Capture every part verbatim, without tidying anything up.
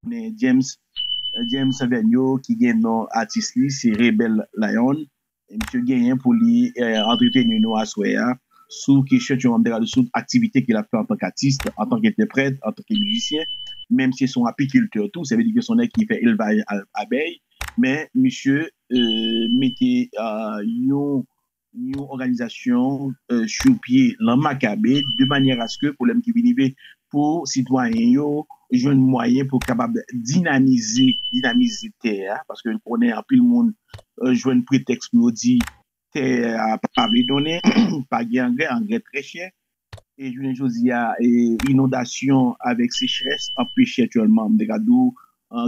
konnen James, James Vernio ki gen non atis li, se Rebel Lion. E misye genyen pou li eh, antreteni nou aswè a sou kesyon tchonm de sou aktivite ke l ap fè antanke atis, antanke entèprèt, antanke mizisyen, menm si se yon apikiltè tou, sa vle di ke se yon nèg ki fè elvaj abèy, men misye eh, mete eh, yon yon òganizasyon sou pye lan Makabe de manyè aske pwoblèm ki vin rive pou sitwayen yo jwenn mwayen pou kapab dinamize dinamize tè a, paske nou konnen anpil moun jwenn pretèks pou yo di tè a pa vle donnen, pa gen angrè, angrè trè chè, e jounen jodi a inondasyon avèk sechrès anpeche aktyèlman m te ka di w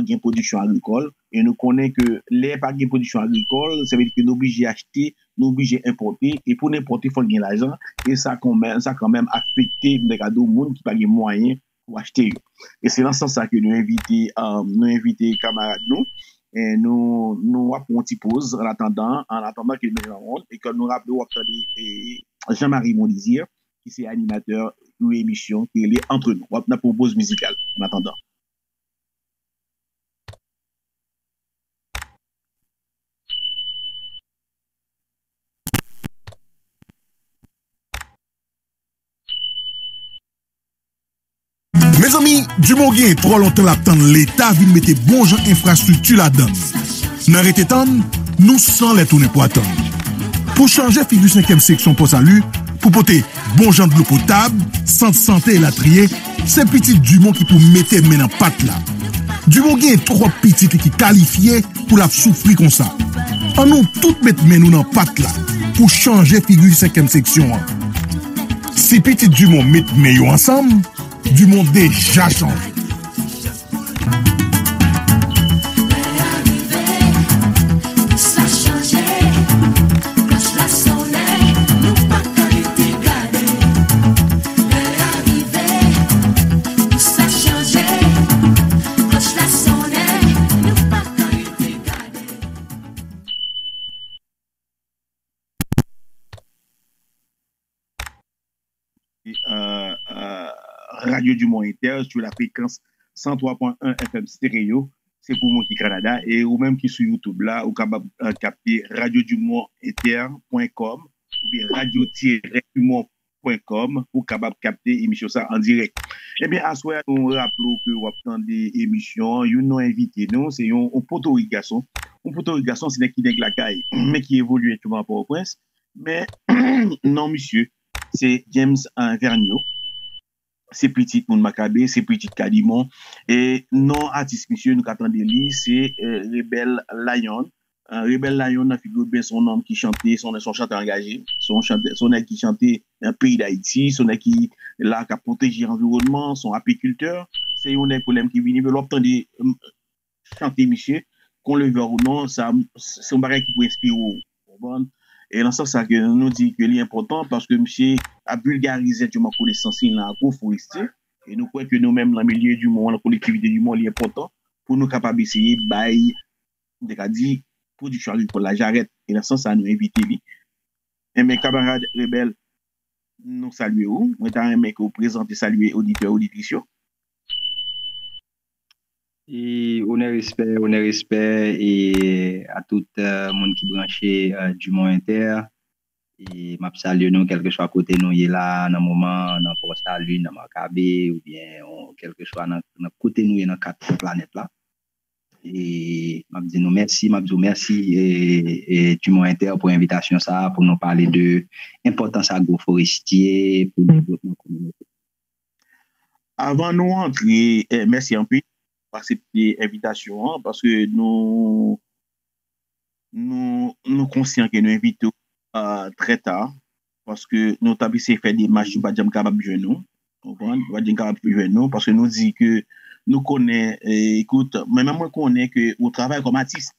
gen pwodiksyon agrikòl. E nou konnen ke lè pa gen pwodiksyon agrikòl, sa vle di ke nou oblije achte, nou oblije enpòte. E pou n enpòte, fò n gen lajan. E sa kanmenm, sa kanmenm afekte, m te ka di w, moun ki pa gen mwayen pou achte yo. E se nan sans sa ke nou envite, nou envite kamarad nou. E nou, nou ap pran yon ti poz an atandan, an atandan ke nou mete nan wonn. E ke nou raple w ap tande Jean-Marie Mondizier, ki se animatè yon emisyon ki rele Entre Nous. W ap nan pran yon poz mizikal an atandan. Mezanmi, Dumont gen twò lontan l ap tann Leta vin mete bon jan enfrastrikti ladan l. Nan rete tann, nou san lè tounen pwatann. Pou chanje figi senkyèm seksyon Pò Sali, pou pote bon jan dlo potab, sant sante elatriye, se pitit Dumont ki pou mete men nan pat la. Dumont gen twòp pitit li ki kalifye pou l ap soufri konsa. An nou tout met men nou nan pat la pou chanje figi senkyèm seksyon an. Si pitit Dumont met men yo ansanm, Dumont deja chanje. Radyo Dumont Inter sou la frekans san twa pwen en F M stereo. Se pou moun ki Kanada. E ou menm ki sou YouTube la, ou kapab kapte radyo dumont inter pwen kòm oubyen radyo tirè dumont pwen kòm pou kapab kapte emisyon sa an dirèk. Ebyen, aswè a, nou raple w ke w ap tande emisyon an. Youn nan envite nou, se yon, yon potorik gason. Yon potorik gason, se nèg ki nèg lakay, men ki evolye touvan Pòtoprens. Men, non misye, se James Vernio. Se pitit moun Makabe, se pitit Kadimon. E non atis misye, nou ka tande li, se Rebel Lion. Rebel Lion nan figi w byen se yon nonm ki chante, se yon chantè angaje, se yon chantè, se yon nèg ki chante nan peyi Dayiti, se yon nèg ki la k ap pwoteje anviwònman, se yon apikiltè, se yon nèg pwoblèm ki vini, men lè w ap tande chante misye, qu'on le veuille ou non, sa se yon bagay ki pou enspire w, ou konprann? E nan sans sa ke nou di ke li enpòtan paske misye ap vilgarize aktyèlman konesans li nan agwoforestye. E nou kwè ke nou menm nan milye Dumont, nan kolektivite Dumont, li enpòtan pou nou kapab eseye bay, m te ka di, pwodiksyon agrikòl la jarèt. E nan sans sa, nou envite li. Enben, kamarad Rebel, nou salye w. Mwen ta renmen ke w prezante, salye oditè, oditris yo. E onè, respè, onè, respè e a tout euh, moun ki branche euh, Dumont Inter. E m ap salye nou kèlkeswa kote nou ye la nan moman, nan Pò Sali, nan Makabe, oubyen kèlkeswa nan, nan kote nou ye nan kat planèt la. E m ap di nou mèsi, m ap di w mèsi e, e Dumont Inter pou envitasyon sa a, pou nou pale de enpòtans agwoforestye pou devlopman kominote. Avan nou antre, eh, mèsi anpil pou aksepte envitasyon an, paske nou, nou, nou konsyan ke nou envite w uh, trè ta, paske nou t ap eseye fè demach, nou pa t janm kapab jwenn nou. Konprann? Nou pa t janm kapab jwenn nou, paske nou di ke nou konnen, eh, ekout, mwen menm mwen konnen ke ou travay kòm atis.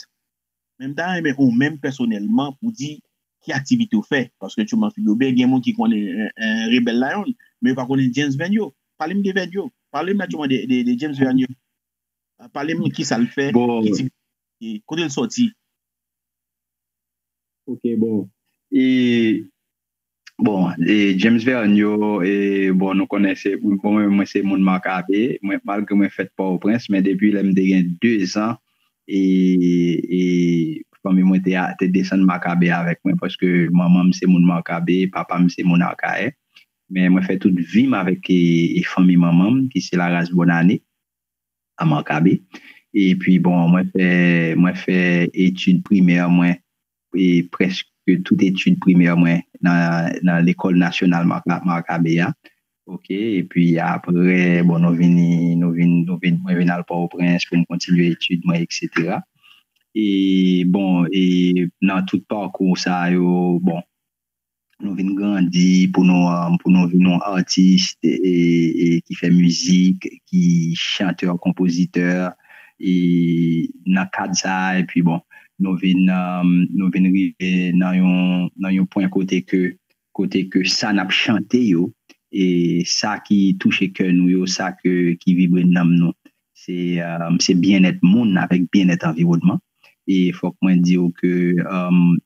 Men m ta renmen ou menm pèsonèlman pou di ki aktivite w fè. Paske Tchouman Figobe, gen moun ki konnen Rebel Lion, men yo pa konnen James Vernio. Pale m de Vernio. Pale m de, de, de James Vernio. Pale m ki sa l fè, bon. Ki ti, kote l sòti. Ok, bon. E Bon, e James Vernio, e, bon, nou konnen se, bon, mwen, mwen se moun Makabe, mwen, malgre mwen fèt Pòtoprens, men depi lè m te gen de zan, e, e fanmi mwen te, a- te desann Makabe avèk mwen, paske manman m se moun Makabe, papa m se moun Akayè. Men mwen fè tout vi m avèk e, e fanmi manman m, ki se Laras Bonane, an Makabe. Epi, bon, mwen fè, mwen fè etid primè mwen, e prèske tout etid primè mwen nan, nan lekòl nasyonal Maka- Makabe a. Ok, epi apre, bon, nou vini, nou vin, nou vin, mwen vin al Pòtoprens pou m kontinye etid mwen, et cetera. E, bon, e nan tout pakou sa yo, bon, nou vin grandi, pou nou, um, pou nou vin yon atis e, e, e ki fè mizik, ki chantè, konpozitè, e nan kad sa, epi bon, nou vin, um, nou vin rive nan yon, nan yon pwen kote ke, kote ke sa n ap chante yo, e sa ki touche kè nou yo, sa ke, ki vibre nanm nou, se, um, se byennèt moun avèk byennèt anviwònman. E fòk mwen di w ke, um,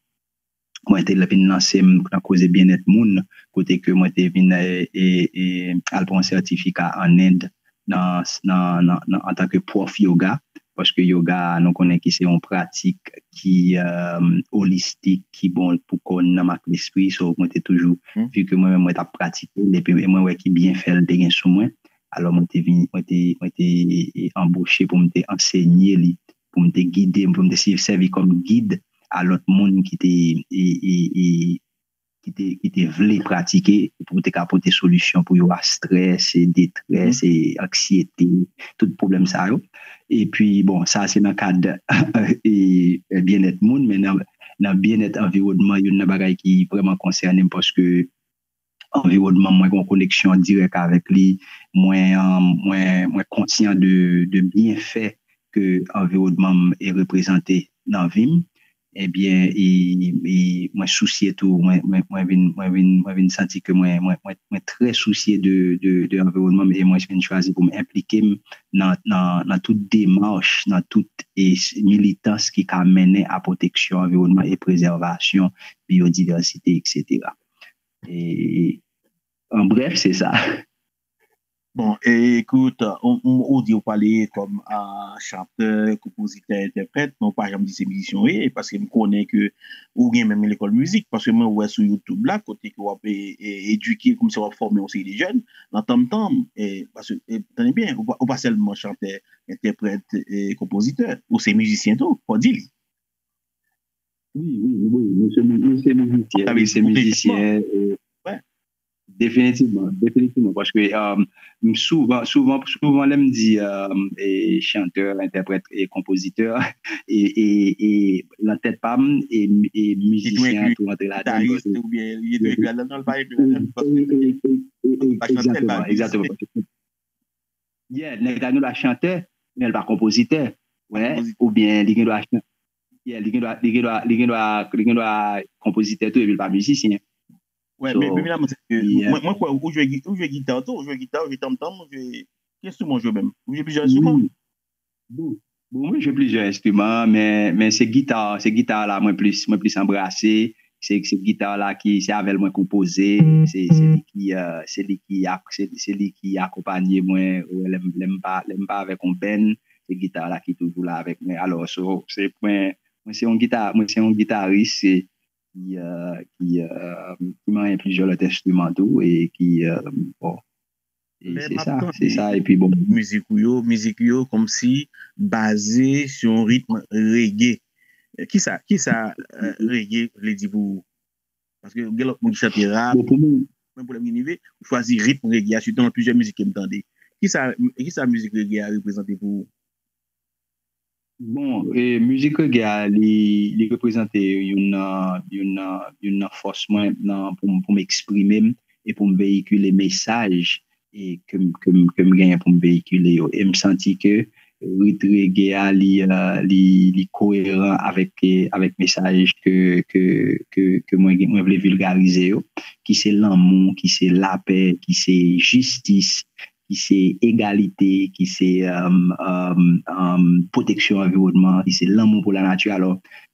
mwen te vin lanse m nan koze byennèt moun, kote ke mwen te vin e, e, e, al pran sètifika an End nan, nan, nan, nan, antanke pwòf yoga, paske yoga, nou konnen ki se yon pratik ki um, olistik, ki bon pou kò, nanm ak lespri. So, mwen te toujou, hmm, vi ke mwen menm mwen t ap pratike l, epi mwen wè ki byenfè l te gen sou mwen, alò mwen te vin, mwen te, mwen te e, anboche pou m te ansenye li, pou m te gide, pou m te sèvi kòm gid a lòt moun ki te, e, e, e, ki te, ki te vle pratike, pou te ka pote solisyon pou yo a strès, e detrès, e anksyete, tout pwoblèm sa yo. Epi, bon, sa se nan kad e, byennèt moun, men nan, nan byennèt anviwònman, youn nan bagay ki vrèman konsène m, paske anviwònman mwen gen yon koneksyon dirèk avèk li. Mwen, um, mwen, mwen konsyan de, de byenfè ke anviwònman m e reprezante nan vi m. Ebyen, e, e mwen sousye tou, mwen, mwen, mwen vin, mwen vin, mwen vin santi ke mwen, mwen, mwen, mwen trè sousye de, de, de anviwònman m e mwen vin chwazi pou m enplike m nan, nan, nan tout demach, nan tout e, militans ki ka mennen a pwoteksyon anviwònman e prezèvasyon biyodivèsite, et cetera. E, an brèf, se sa. Bon, e, ekout, ou, ou, ou di ou pale kòm a, chantè, konpozitè, entèprèt, men ou pa janm di se mizisyen ou ye, paske m konnen ke ou gen menm lekòl mizik, paske mwen wè sou YouTube la, kote ke w ap e, e, edike, kòmsi w ap fòme yon seri de jèn, nan tanm tanm, e, paske, e, tande byen, ou pa, ou pa sèlman chantè, entèprèt, e, konpozitè, ou se mizisyen tou, fò di li. Wi, wi, wi, nou se, nou se mizisyen, nou se mizisyen. Definitivman, definitivman, paske um, souvan, souvan, souvan lè m di um, e, chantè, entèprèt e konpozitè, e, e, e nan tèt pa m, e, e mizisyen an tou antre ladan. Egzakteman, egzakteman. Yeah, nèg la gen dwa chantè, men l pa konpozitè. Wè, oubyen li gen dwa chantè. Yeah, li gen dwa, li gen dwa, li gen dwa, li gen dwa konpozitè tou, epi l pa mizisyen. Wè, men, men, men, mwen, mwen kwè ou jwe, ou jwe gita tou, ou jwe gita, ou jwe tanm tanm, ou jwe, ki enstriman ou jwe menm? Ou jwe plizyè enstriman? Bon, bon, mwen jwe plizyè enstriman, men, men se gita, se gita la mwen plis, mwen plis anbrase. Se, se gita la ki, se avè l mwen konpoze, se, se li ki, uh, se li ki, se, se li ki akonpanye mwen, lè m, lè m pa, lè m pa avèk yon band, se gita la ki toujou la avèk mwen. Alò, so, se mwen, mwen se yon gita, mwen se yon gitaris, se, ki, uh, ki, uh, ki manyen plizyè lòt enstriman tou, e ki, uh, bon, e se sa, se sa, epi bon. Mizik ou yo, mizik ou yo, kòmsi baze sou yon ritm reggae. Kisa, kisa uh, reggae vle di pou ou? Paske gen lòt moun ki chante rap. Bon, pou mwen, menm pwoblèm ki rive, ou chwazi ritm reggae a, sitou nan plizyè mizik ke m tande. Kisa, kisa mizik reggae a reprezante pou ou? Bon, e, mizik reggae a, li, li reprezante youn nan, youn nan, youn nan fòs mwen nan, pou, pou m eksprime m e pou m veyikile mesaj e ke m, ke m, ke m genyen pou m veyikile yo. E m santi ke rit reggae a, li, uh, li, li koeran avèk, avèk mesaj ke, ke, ke, ke mwen, mwen vle vilgarize yo, ki se lanmou, ki se lapè, ki se jistis, ki se egalite, ki se um, um, um, pwoteksyon anviwònman, ki se lanmou pou lanati. Alò,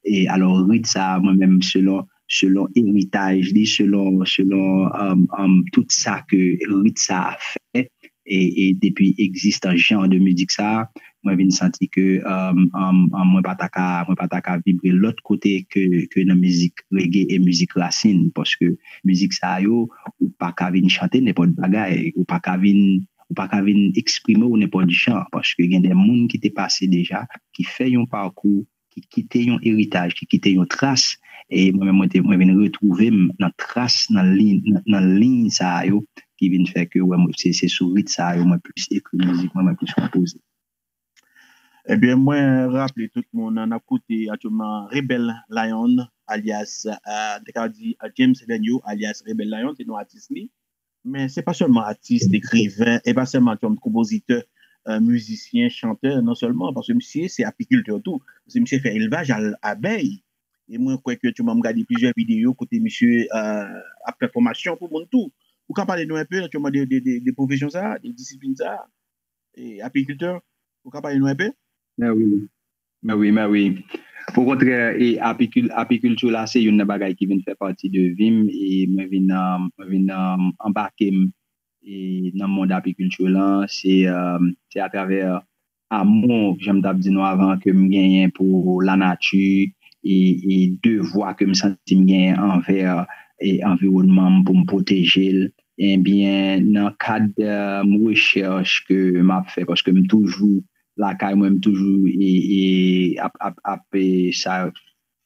e, alò rit sa a, mwen menm, selon selon eritaj li, selon, selon um, um, tout sa ke rit sa a fè, e, e depi egzistans jan de mizik sa a, mwen vin santi ke um, um, um, mwen pa ta ka, mwen pa ta ka vibre lòt kote ke, ke nan mizik reggae e mizik rasin, paske mizik sa yo, ou pa ka vin chante nenpòt bagay, ou pa ka vin ou pa ka vin eksprime w nenpòt jan, paske gen de moun ki te pase deja, ki fè yon pakou, ki kite yon eritaj, ki kite yon tras, e mwen menm mwen te mwen vin retwouve m nan tras, nan liy nan, nan liy sa yo ki vin fè ke wè mwen se se sou rit sa yo mwen plis ekri mizik mwen, mwen plis konpoze. Ebyen mwen raple tout moun n ap koute aktyèlman Rebel Lion alyas, uh, te ka di uh, James Daniel alyas Rebel Lion, se non atis li. Men se pa sèlman atis, ekriven, e pa sèlman kòm konpozitè, mizisyen, chantè, non sèlman, paske misye se apikiltè tou. Paske misye fè elvaj abèy. E mwen kwè ke tou m gade plizyè videyo kote misye ap fè fòmasyon pou moun tou. Ou ka pale nou enpe, tou de, de, de, de pwofesyon sa, de disiplin sa, e apikiltè, ou ka pale nou enpe? Mèsi. Mèsi, mèsi. Okontrè, e apikil, apikilti la se youn nan bagay ki vin fè pati de vi m e mwen vin, mwen vin anbake m e nan mond apikilti lan. Se, se atravè amou, jan m t ap di nou avan, ke m genyen pou lanati e, e devwa ke m santi m genyen anvè e anviwònman m pou m pwoteje l. Ebyen, nan kad um, rechèch ke m ap fè, paske m toujou lakay mwen, m toujou e, e, ap, ap, ap e, sa,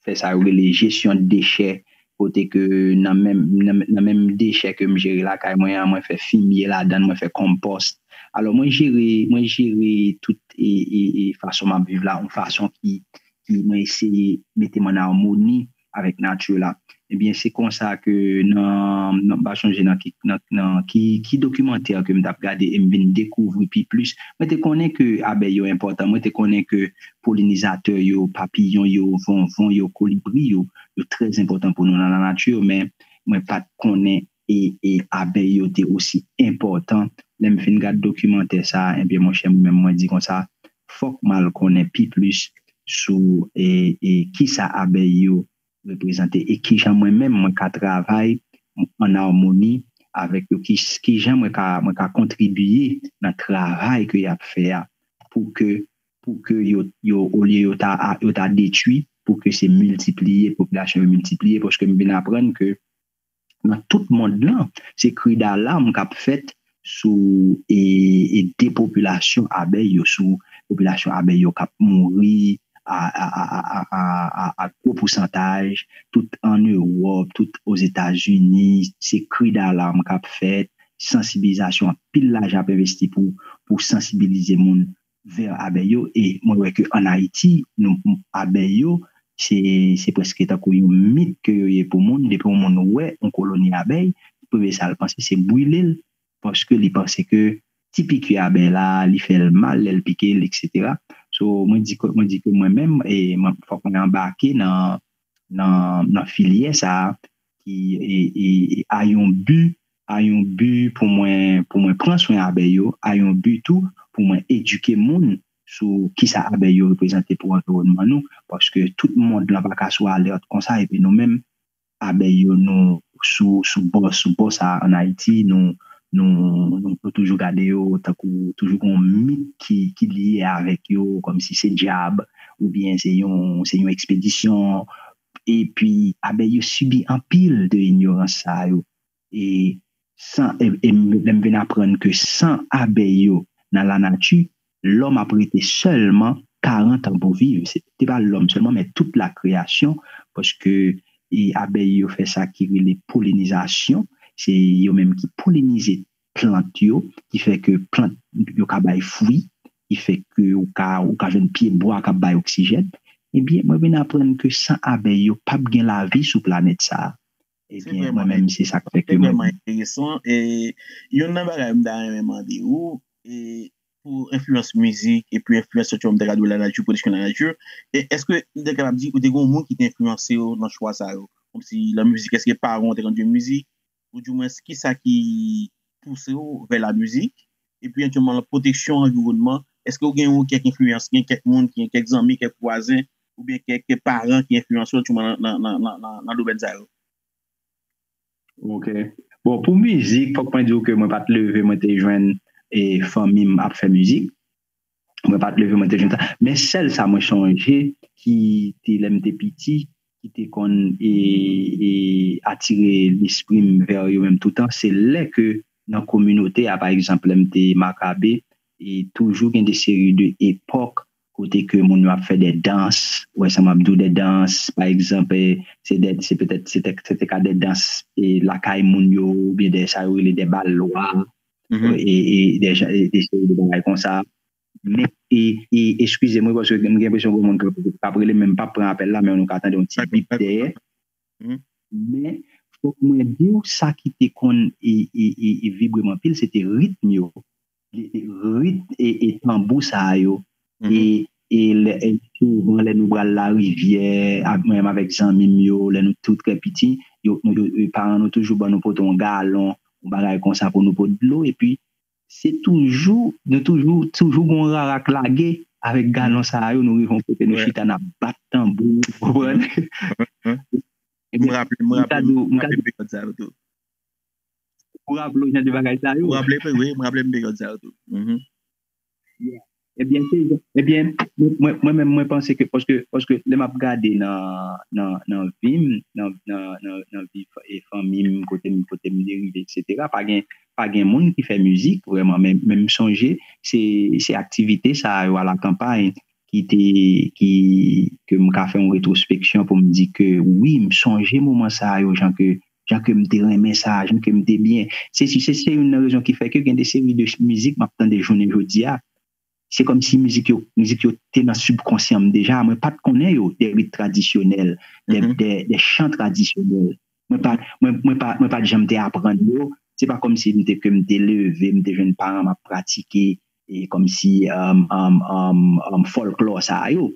fè sa yo rele jesyon dechè, kote ke nan menm, nan, nan menm dechè ke m jere lakay mwen an, mwen fè fimye ladan l, mwen fè konpòs. Alò, mwen jere, mwen jere tout e, e, e fason m ap viv la, yon fason ki, ki mwen eseye mete m an amoni avèk nati la. Ebyen, se konsa ke nan, nan m pa chonje nan ki, nan, nan ki, ki dokimantè ke m t ap gade e m vin dekouvri pi plis. Mwen te konnen ke abèy yo enpòtan. Mwen te konnen ke polinizatè yo, papiyon yo, vonvon yo, kolibri yo, yo trè enpòtan pou nou nan lanati, men mwen pa t konnen e, e abèy yo te osi enpòtan. Lè m fin gad dokimantè sa a, ebyen, monchè, mwen menm, mwen di konsa, fòk m al konnen pi plis sou e, e kisa abèy yo reprezante e kijan mwen menm mwen ka travay an amoni avèk yo, ki, kijan mwen ka, mwen ka kontribiye nan travay ke y ap fè a pou ke, pou ke yo, yo olye yo ta, yo ta detwi, pou ke se miltipliye, popilasyon yo miltipliye, paske m vin aprann ke nan tout mond lan, se kri dalam k ap fèt sou e, e depopilasyon abèy yo, sou popilasyon abèy yo k ap mouri a, a, a, a, a, a, a gwo pousantaj, tout an Ewòp, tout Ozetazini, se kri dalam k ap fèt, sansibilizasyon, anpil lajan ap envesti pou, pou sansibilize moun vè abèy yo. E mwen wè ke an Ayiti, nou, abèy yo, se, se prèske tankou yon mit ke yo ye pou moun. Depi yon moun wè yon koloni abèy, premye sa l panse, se brile l, paske li panse ke ti piki abèy la, li fè l mal lè l pike l, etsetera. So, mwen di ke, mwen di ke mwen menm, e, mwen, fòk mwen anbake nan, nan, nan filyè sa a, ki, e, e, e a yon bi, a yon bi pou mwen, pou mwen pran swen abèy yo, a yon bi tou pou mwen edike moun sou kisa abèy yo reprezante pou anviwònman nou, paske tout mond lan pa ka sou alèt konsa, epi nou menm, abèy yo, nou sou, sou bò, sou bò sa a an Ayiti, nou, nou, nou, nou toujou gade yo tankou toujou gen yon mit ki, ki lye avèk yo, kòmsi se dyab, oubyen se yon, se yon ekspedisyon. Epi, abèy yo sibi anpil de inyorans sa yo. E san, e, e lè m vin aprann ke san abèy yo nan lanati, lòm ap rete sèlman karant an pou viv. Se te pa lòm sèlman, men tout la kreyasyon, paske e abèy yo fè sa ki rele polinizasyon. Se yo menm ki polinize plant yo, ki fè ke plant yo ka bay fwi, ki fè ke ou ka, ou ka jwenn pye bwa k ap bay oksijèn. Ebyen, mwen vin aprann ke san abèy yo p ap gen lavi sou planèt sa a. Ebyen, mwen menm, se sa k fè ke mwen. Se vrèman enteresan. E youn nan bagay m ta renmen mande ou, e pou enfliyans mizik epi enfliyans sòti m te ka di w lanati, pwodiksyon lanati, e èske m te kapab di ou te gen yon moun ki te enfliyanse w nan chwa sa yo? Kòmsi lan mizik, èske paran w te konn jwe mizik? Ou dimwens kisa ki pouse w vè la mizik? Epi evantyèlman lan pwoteksyon anviwònman, èske w gen yon kèk enfliyans, gen kèk moun, gen kèk zanmi, kèk vwazen, oubyen kèk paran ki enfliyanse w, nan, nan, nan, nan, nan, nan domèn sa yo? Ok. Bon, pou mizik, fòk mwen di w ke mwen pa t leve, mwen te jwenn e, fanmi m ap fè mizik. Mwen pa t leve, mwen te jwenn sa. Men sèl sa mwen chonje, ki te lè m te piti, ki te konn e, e, atire lespri m vè yo menm toutan, se lè ke nan kominote a, pa egzanp, lè m te Makabe, e toujou gen de seri de epòk kote ke moun yo ap fè de dans, ou wè sa m ap di w, de dans, pa egzanp, e, se de, se petèt, se te, se te ka de dans e, lakay moun yo, oubyen de sa yo rele de bal lwa, e, e de, e de seri de bagay konsa. Men, e, e, eskize mwen, paske m gen enpresyon gen moun k ap, k ap rele, men m p ap pran apèl la, men nou ka tande yon ti bip dèyè. Men, fòk mwen di w, sa ki te konn e, e, e, e vibre m anpil, se te ritm yo. Li, li, ritm e, e tanbou sa yo. E, e, lè, e souvan, lè nou pral larivyè, ak, menm avèk zanmi m yo, lè nou tou trè piti, yo, nou, yo, yo, paran nou toujou ban nou pote yon galon, yon bagay konsa pou nou pote dlo, epi se toujou, nou toujou, toujou gon rara k lage avèk galon sa yo, nou rive yon kote, nou chita, n ap bat tanbou, ou konprann? M raple, m raple, m raple peryòd sa yo tou. Ou raple w jan de bagay sa yo? M raple, wi, m raple m peryòd sa yo tou. Mhm. Yeah. Ebyen, se, ebyen, mwen, mwen, mwen menm, mwen panse ke, paske, paske lè m ap gade nan, nan, nan vi m, nan, nan, nan, nan vi fa-, e fanmi m, kote m, kote m derive, etsetera, pa gen, pa gen moun ki fè mizik, vrèman, men, men m sonje, se, se aktivite sa yo a la kanpay ki te, ki, ke m ka fè yon retwospeksyon pou m di ke, wi, m sonje moman sa yo, jan ke, jan ke m te renmen sa, jan ke m te byen. Se, se, se youn nan rezon ki fè ke gen de seri de mizik m ap tande jounen jodi a. Se kòmsi mizik yo, mizik yo te nan sibkonsyan m deja. Mwen pa t konnen yo, de rit tradisyonèl, de, de, de chan tradisyonèl. Mwen pa, mwen, mwen pa, mwen pa t janm te aprann yo. Se pa kòmsi m te, ke m te leve, m te jwenn paran m ap pratike, e kòmsi, um, um, um, um, fòlklò sa yo.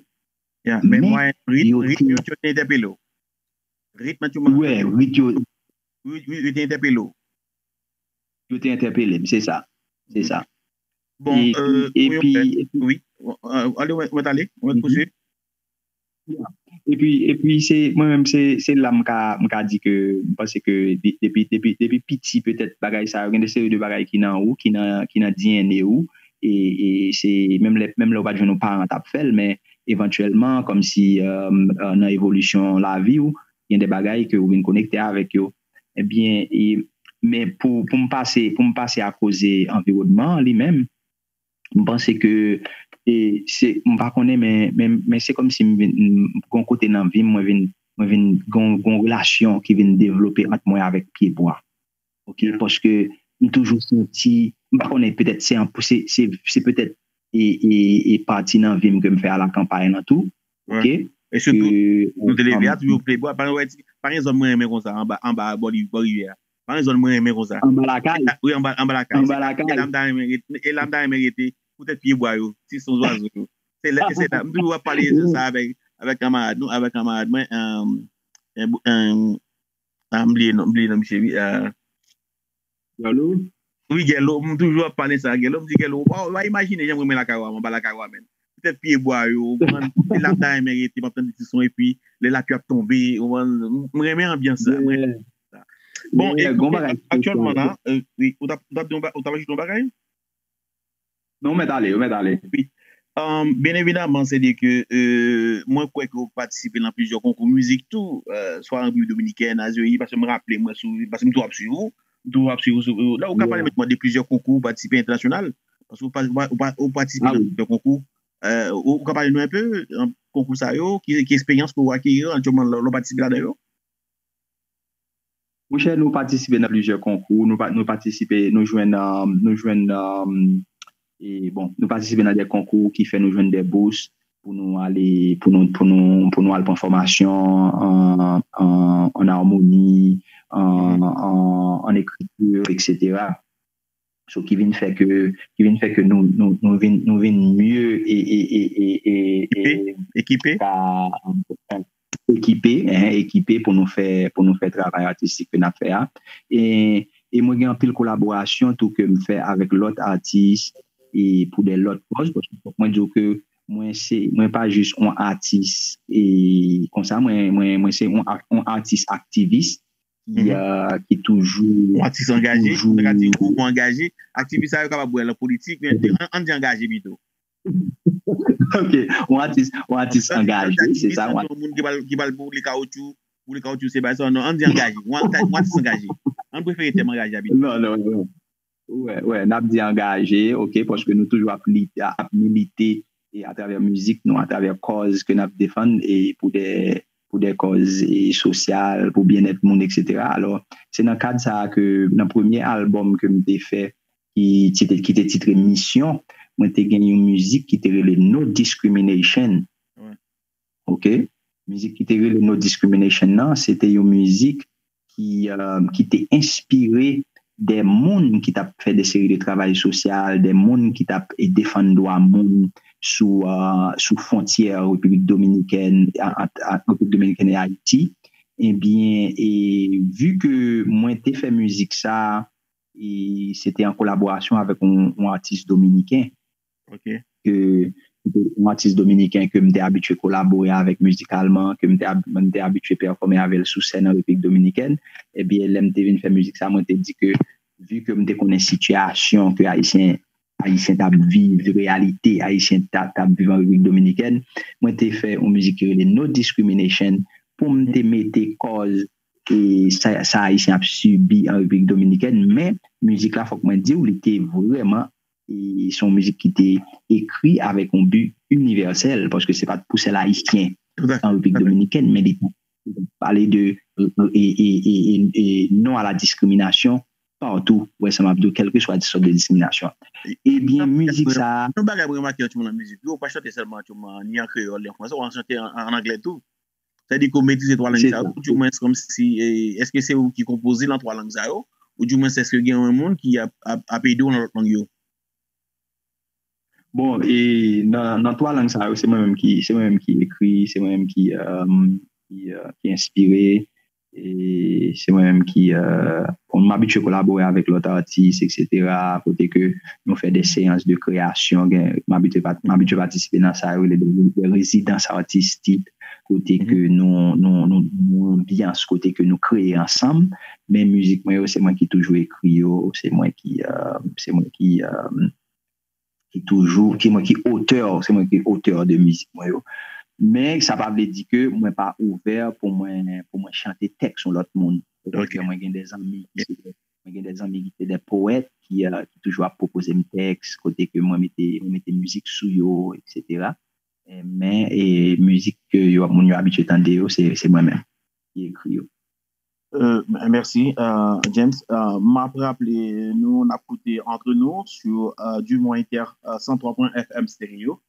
Yeah, men mwen, rit, yo rit te yo, yo te entèpele w. Rit nan tchouman. Wè, rit yo. Rit, rit, rit entèpele w. Yo te entèpele m, se sa. Se sa. Bon, e, euh, epi, epi, wi. Euh, ale, w, w ale, w, w ale, pouswiv. Epi, epi se, mwen menm, se, se la m ka, m ka di ke, m panse ke de-, depi, depi, depi piti, petèt, bagay sa yo, gen de seri de bagay ki nan ou, ki nan, ki nan D N A ou, e, e se, menm lè, menm lè w pa t jwenn yon paran t ap fè l, men evantyèlman, kòmsi, euh, euh, nan evolisyon lavi w, gen de bagay ke ou vin konekte avèk yo. Ebyen, e, men pou, pou m pase, pou m pase a koze anviwònman an li menm, m panse ke, e, se, m pa konnen, men, men, men se kòmsi m vin, m, gon kote nan vi m, mwen vin, mwen vin gon, gon relasyon ki vin devlope ant mwen avèk pyebwa. Ok, paske m toujou santi, m pa konnen, petèt se an, se, se, se petèt e, e, e pati nan vi m ke m fè a la kanpay lan tou. Ok. E sitou, nou te leve a, toujou pyebwa, pa, pa gen zòn mwen renmen konsa, anba, anba, bò li, bò rivyè a. Pa gen zòn mwen renmen konsa. Anba lakay? Wi, anba, anba lakay. Anba lakay. E la m ta renmen rete, e la m ta renmen rete, poutèt pyebwa yo, ti son zwazo yo. Se la, se la, m toujou ap pale de sa avèk, avèk kanmarad nou, avèk kanmarad mwen, euh, euh, euh, ah, m bliye non, m bliye non misye, wi, euh, Gèlo? Wi, Gèlo, m toujou ap pale sa, Gèlo, m di, Gèlo, w pa, w pa imajine jan m renmen lakay ou a, anba lakay ou a, menm. Poutèt pyebwa yo, ou konprann? Se la m ta renmen rete, m ap tande ti son, epi lè lapli ap tonbe, ou konprann? M renmen anbyans sa, m renmen sa. Bon, e, e, aktyèlman la, euh, wi, ou t ap, ou t ap di yon ba-, ou t ap ajoute yon bagay? Non, ou mèt ale, ou mèt ale. Wi. Um, byen evidaman, se di ke, euh, mwen kwè ke ou patisipe nan plizyè konkou mizik tou, euh, swa an Repiblik Dominikèn, Azeri, paske m raple mwen sou, paske m toujou ap swiv ou, m toujou ap swiv ou sou, la ou ka pale mwen de plizyè konkou ou patisipe entènasyonal, paske ou pa, ou pa, ou pa, ou patisipe nan plizyè konkou, euh, ou, ou ka pale nou enpe, euh, konkou sa yo, ki, ki eksperyans ke ou akeri, aktyèlman, lè, lè ou patisipe ladan yo? Monchè, nou patisipe nan plizyè konkou, nou pa, nou patisipe, nou jwenn, um, nou jwenn, um, e, bon, nou patisipe nan de konkou ki fè nou jwenn de bous pou nou ale, pou nou, pou nou, pou nou al pran fòmasyon an, an, an amoni, an, an, an ekriti, etsetera. So, ki vin fè ke, ki vin fè ke nou, nou, nou vin, nou vin mye e, e, e, e, e, e, ekipe, ekipe, ka, ekipe, hein, ekipe pou nou fè, pou nou fè travay atistik ke n ap fè a. E, e mwen gen anpil kolaborasyon tou ke m fè avèk lòt atis e pou de lòt kòz, paske fòk mwen di w ke mwen se, mwen pa jis yon atis e konsa, mwen, mwen, mwen se yon, a- yon atis aktivis ki, Mhm. euh, ki toujou, Yon atis ki angaje, toujou nou ka di ou angaje. Aktivis sa yo kapab wè nan politik, men an, an di angaje pito. Ok, yon atis, yon atis angaje, se sa, yon Yon moun ki pral, ki pral boule kawotchou, boule kawotchou, se pa sa, non, an di angaje. Yon atis angaje. An prefere tèm angaje abitye. Non, non, non. Wè, wè, n ap di angaje, ok, paske nou toujou ap, li- ap milite e atravè mizik nou, atravè kòz ke n ap defann e pou de, pou de kòz e sosyal, pou byennèt moun, et cetera. Alò, se nan kad sa a ke nan premye albòm ke m te fè, ki, ti te, ki te titre Misyon, mwen te gen yon mizik ki te rele No Discrimination. Wè. Ok? Mizik ki te rele No Discrimination nan, se te yon mizik ki, euh, ki te enspire de moun ki t ap fè de seri de travay sosyal, de moun ki t ap e defann dwa moun sou, euh, sou fwontyè Repiblik Dominikèn, a- a- a- Repiblik Dominikèn e Ayiti. Ebyen, e vi ke mwen te fè mizik sa, e se te an kolaborasyon avèk yon, yon atis dominiken Ok. ke yon atis dominiken ke m te abitye kolabore avèk mizikalman, ke m te, ab- m te abitye pèfòme avè l sou sèn an Repiblik Dominikèn. Ebyen, lè m te vin fè mizik sa, mwen te di ke, vi ke m te konnen sitiyasyon ke Ayisyen, Ayisyen t ap viv, reyalite Ayisyen t ap, t ap viv an Repiblik Dominikèn, mwen te fè yon mizik ki rele No Discrimination pou m te mete kòz e sa, sa Ayisyen ap sibi an Repiblik Dominikèn, men mizik la, fòk mwen di w, li te vrèman, e se yon mizik ki te ekri avèk yon bi inivèsèl, paske se pa t pou sèl Ayisyen Tout à fait. an Repiblik Dominikèn, men li te pale de e, e, e, e, e, e non a la diskriminasyon patou, wè sa m ap di w, kèlkeswa sòt de diskriminasyon. Ebyen, mizik sa a, Yon bagay mwen remake yon timoun nan mizik yo, ou pa chante sèlman timoun ni an kreyòl, ni an fransè, ou an chante an, an anglè tou. Sa di ke ou metrize twa lang Se sa yo, sa. ou di mwen kòm si, e, èske se ou ki konpoze nan twa lang sa yo, ou di mwen èske gen yon moun ki ap, ap, ap ede w nan lòt lang yo? Bon, e nan, nan twa lang sa yo, se mwen menm ki, se mwen menm ki ekri, se mwen menm ki, euh, ki, euh, ki enspire, e se mwen menm ki, euh, bon, m abitye kolabore avèk lòt atis, et cetera, kote ke nou fè de seyans de kreyasyon, gen, m abitye, pat- m abitye patisipe nan sa yo, rele de, de rezidans atistik, kote ke nou, nou, nou, nou anbyans, kote ke nou kreye ansanm, men mizik mwen yo, se mwen ki toujou ekri yo, se mwen ki, euh, se mwen ki, euh, ki toujou, ki mwen ki otè, se mwen ki otè de mizik mwen yo. Men sa pa vle di ke mwen pa ouvè pou mwen, pou mwen chante tèks yon lòt moun. Ok. Mwen gen de zanmi ki se, mwen gen de zanmi ki se de powèt ki, euh, ki toujou ap pwopoze m tèks, kote ke mwen mete, mwen mete mizik sou yo, et cetera. E, men, e mizik ke yo, moun yo abitye tande yo, se, se mwen menm ki ekri yo. Euh, mèsi, euh, James. Euh, m ap raple nou, n ap koute Entre Nous sou, euh, Dumont Inter, euh, san twa pwen F M Stereo.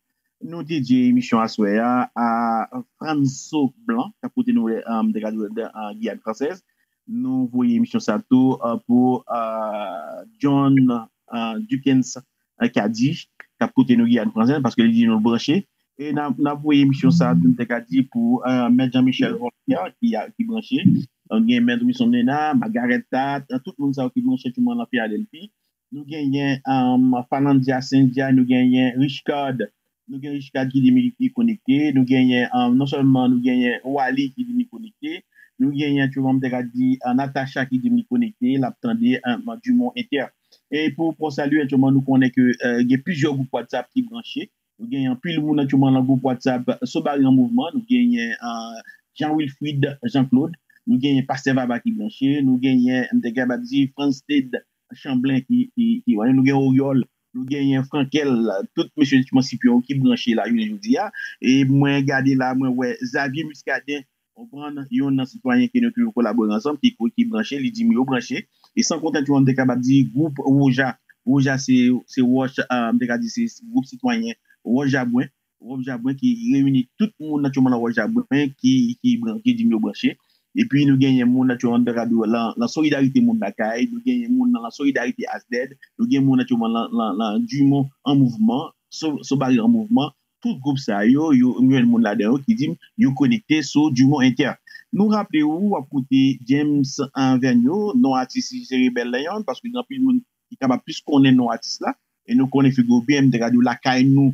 Nou dedye emisyon aswè a a Franzo Blanc, k ap koute nou, euh, m te ka di, euh, Giyàn Fransèz. Nou voye emisyon sa tou, euh, pou, euh, John, euh, Duckens, euh, Cady, k ap koute nou Giyàn Fransèz, paske li di nou branche. E n ap, n ap voye emisyon sa, m te ka di, pou, euh, Mèt Jean Michel Voltaire, ki, a- ki branche. Donk, gen Mèt Wilson Ménard, Margaretta, tout moun sa yo ki branche, tou moun nan Philadelphie. Nou genyen, um, Fanandia Cynthia, nou genyen Richcard, nou gen Richcard ki di m li konekte, nou genyen, um, non sèlman nou genyen Wally ki di m li konekte, nou genyen, tchouman, m te ka di, uh, Natacha ki di m li konekte, l ap tande, um, Dumont Inter. E pou, pou salye, tchouman, nou konnen ke, uh, gen plizyè gwoup WhatsApp ki branche. Nou genyen anpil moun aktyèlman nan gwoup WhatsApp Sobari an Mouvman. Nou genyen, uh, Jean Wilfrid Jean Claude. Nou genyen Pastè Vava ki branche. Nou genyen, m te kapab di, Franz Ted Chanblen ki, ki, ki, nou gen Oriol. Nou genyen Frankel. Tout mesye Sipyon ki branche la jounen jodi a. E mwen gade la, mwen wè Xavier Muscadin, konprann, youn nan sitwayen ke nou toujou kolabore ansanm, ki, ki branche, li di m yo branche. E san konte tou, m te kapab di gwoup Woja. Woja se, se Wòch, ah, m te ka di se gwoup sitwayen Wòch Jabwen. Wòch Jabwen ki reyini tout moun nan Wòch Jabwen ki, ki, bran- ki di m yo branche. Epi nou genyen moun nan, m te ka di w, lan, lan solidarite moun lakay, nou genyen moun nan, lan solidarite Asdèd, nou gen moun nan, lan, lan, lan Dumont an mouvman, So- Sobari an mouvman, tout gwoup sa yo, yo, m jwenn moun ladan yo ki di m yo konekte sou Dumont Inter. Nou raple ou, w ap koute James, ah, Vergno, non atis li se Rebel Lion, paske gen anpil moun ki kapab plis konnen non atis la, e nou konnen figi w byen, m te ka di w lakay nou,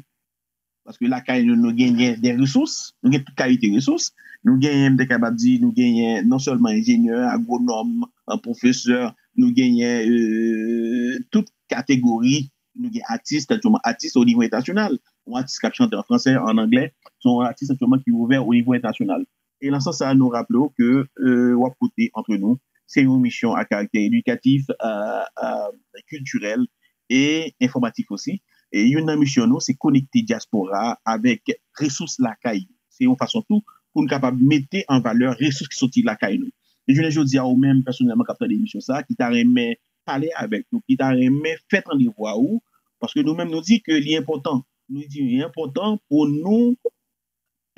Paske lakay nou, nou genyen de resous, nou gen tout kalite resous. Nou genyen, m te kapab di, nou genyen non sèlman enjenyè, agwonòm, pwofesè, nou genyen euh, tout kategori, nou gen atis, aktyèlman atis o nivo entènasyonal. Yon atis k ap chante an fransè, an anglè, se yon atis aktyèlman ki ouvè o nivo entènasyonal. E nan sans sa, nou raple w ke euh, W A P Kote Antre Nou, se yon misyon a karaktè edikatif, euh, euh, kiltirèl e enfòmatif osi. E youn nan misyon nou, se konekte dyaspora a avèk resous lakay yo. Se yon fason tou pou n kapab mete an valè resous ki soti lakay nou. E jounen jodi a, ou menm pèsonèlman k ap tande emisyon sa a, ki ta renmen pale avèk nou, ki ta renmen fè tande vwa ou, paske nou menm nou di ke li enpòtan. Nou di li enpòtan pou nou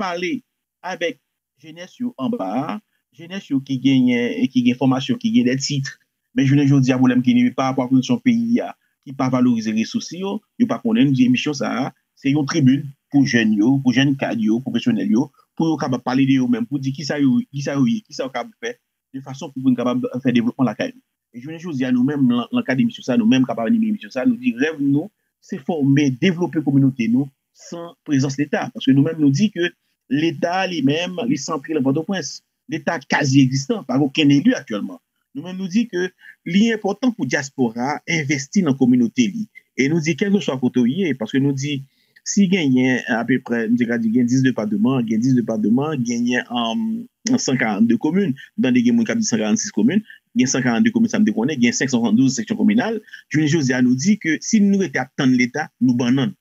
pale avèk jenès yo anba a, jenès yo ki genyen, ki gen fòmasyon, ki gen de tit. Men jounen jodi a, pwoblèm ki rive pa rapò ak kondisyon peyi a, ki pa valorize resous yo, yo pa konnen, nou di emisyon sa a, se yon tribin pou jèn yo, pou jèn kad yo, pwofesyonèl yo, pou yo kapab pale de yo menm, pou di kisa yo, kisa yo ye, kisa yo kapab fè, de fason pou nou kapab fè devlopman lakay nou. E jounen jodi a, nou menm, nan, nan kad emisyon sa, nou menm k ap anime emisyon sa, nou di rèv nou, se fòme, devlope kominote nou san prezans Leta. Paske nou menm, nou di ke Leta li menm, li santre nan Pòtoprens. Leta kazi egzistan, pa gen okenn eli aktyèlman. Nou menm, nou di ke li enpòtan pou dyaspora a envesti nan kominote li. E nou di, kèlkeswa kote w ye, paske nou di, si genyen apeprè, m te ka di gen dis depatman, gen dis depatman, genyen um, san karannde komin. M tande gen moun k ap di san karannsis komin. Gen san karannde komin, sa m te konnen, gen senk san swasanndouz seksyon kominal. Jounen jodi a, nou di ke si nou rete ap tann Leta, nou bannann.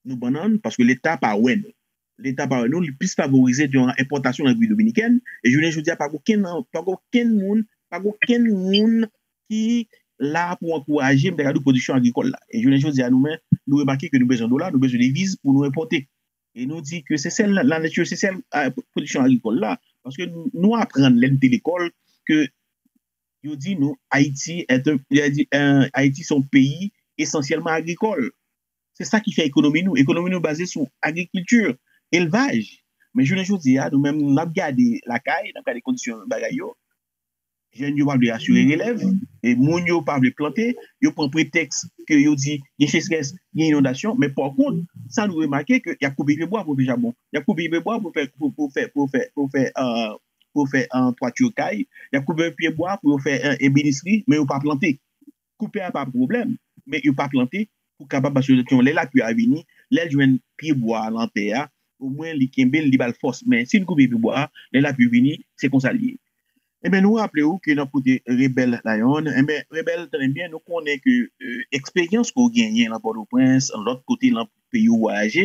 Nou bannann paske Leta pa wè nou. Leta pa wè nou, li plis favorize yon enpòtasyon nan Repiblik Dominikèn. E jounen jodi a, pa gen okenn, pa gen okenn moun, pa gen okenn moun ki la pou ankouraje, m ta ka di w, pwodiksyon agrikòl la. E jounen jodi a, nou menm, nou remake ke nou bezwen dola, nou bezwen deviz pou nou enpòte. E nou di ke se sèl la nature, se sèl euh, pwodiksyon agrikòl la. Paske nou, nou aprann lè n te lekòl ke yo di nou Ayiti, est un- yo di, euh, Ayiti se yon peyi esansyèlman agrikòl. Se sa ki fè ekonomi nou. Ekonomi nou baze sou agrikilti, elvaj. Men jounen jodi a, nou menm, n ap gade lakay, n ap gade kondisyon bagay yo. Jèn yo pa vle asire relèv, e moun yo pa vle plante, yo pran pretèks ke yo di gen sechrès, gen inondasyon, men pa kont, sa nou remake ke y ap koupe pye bwa pou fè chabon, y ap koupe pye bwa pou fè, pou, pou fè, pou fè, pou fè, euh, pou fè euh, twati kay, y ap koupe pye bwa pou yo fè euh, ebinistri, men yo pa plante. Koupe a pa pwoblèm, men yo pa plante pou kapab asire ke lè lapli a vini, lè l jwenn pye bwa a nan tè a, omwen li kenbe l, li ba l fòs. Men si n koupe pye bwa a, lè lapli vini, se konsa l ye. Ebyen, nou raple w ke n ap koute Rebel Lion. Ebyen, Rebel, tande byen, nou konnen ke euh, eksperyans ke w genyen nan Pòtoprens, lòt kote nan peyi w vwayaje,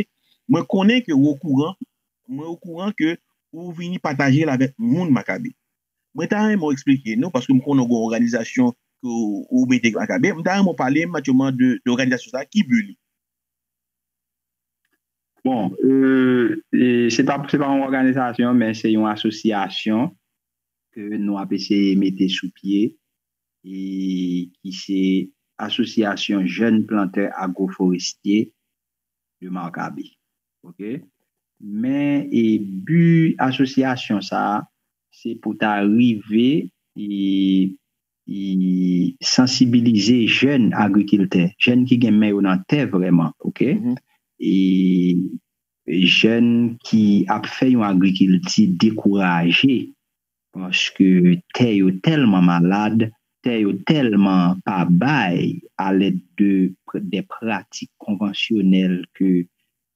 mwen konnen ke w okouran, mwen okouran ke ou vini pataje l avèk moun Makabe. Mwen ta renmen w eksplike nou, paske m konnen w gen yon òganizasyon ke w, w mete Makabe. M ta renmen w pale m aktyèlman de, de òganizasyon sa a, ki bi li? Bon, euh, e se pa, se pa yon òganizasyon, men se yon asosyasyon ke nou ap eseye mete sou pye, e ki se Asosyasyon Jèn Plantè Agwoforestye de Makabe. Oke? Men e bi asosyasyon sa a, se pou ta rive e, e sansibilize jèn agrikiltè, jèn ki gen men yo nan tè vrèman, oke? E jèn ki ap fè yon agrikilti dekouraje, paske tè yo tèlman malad, tè yo tèlman pa bay alèd de, de pratik konvansyonèl ke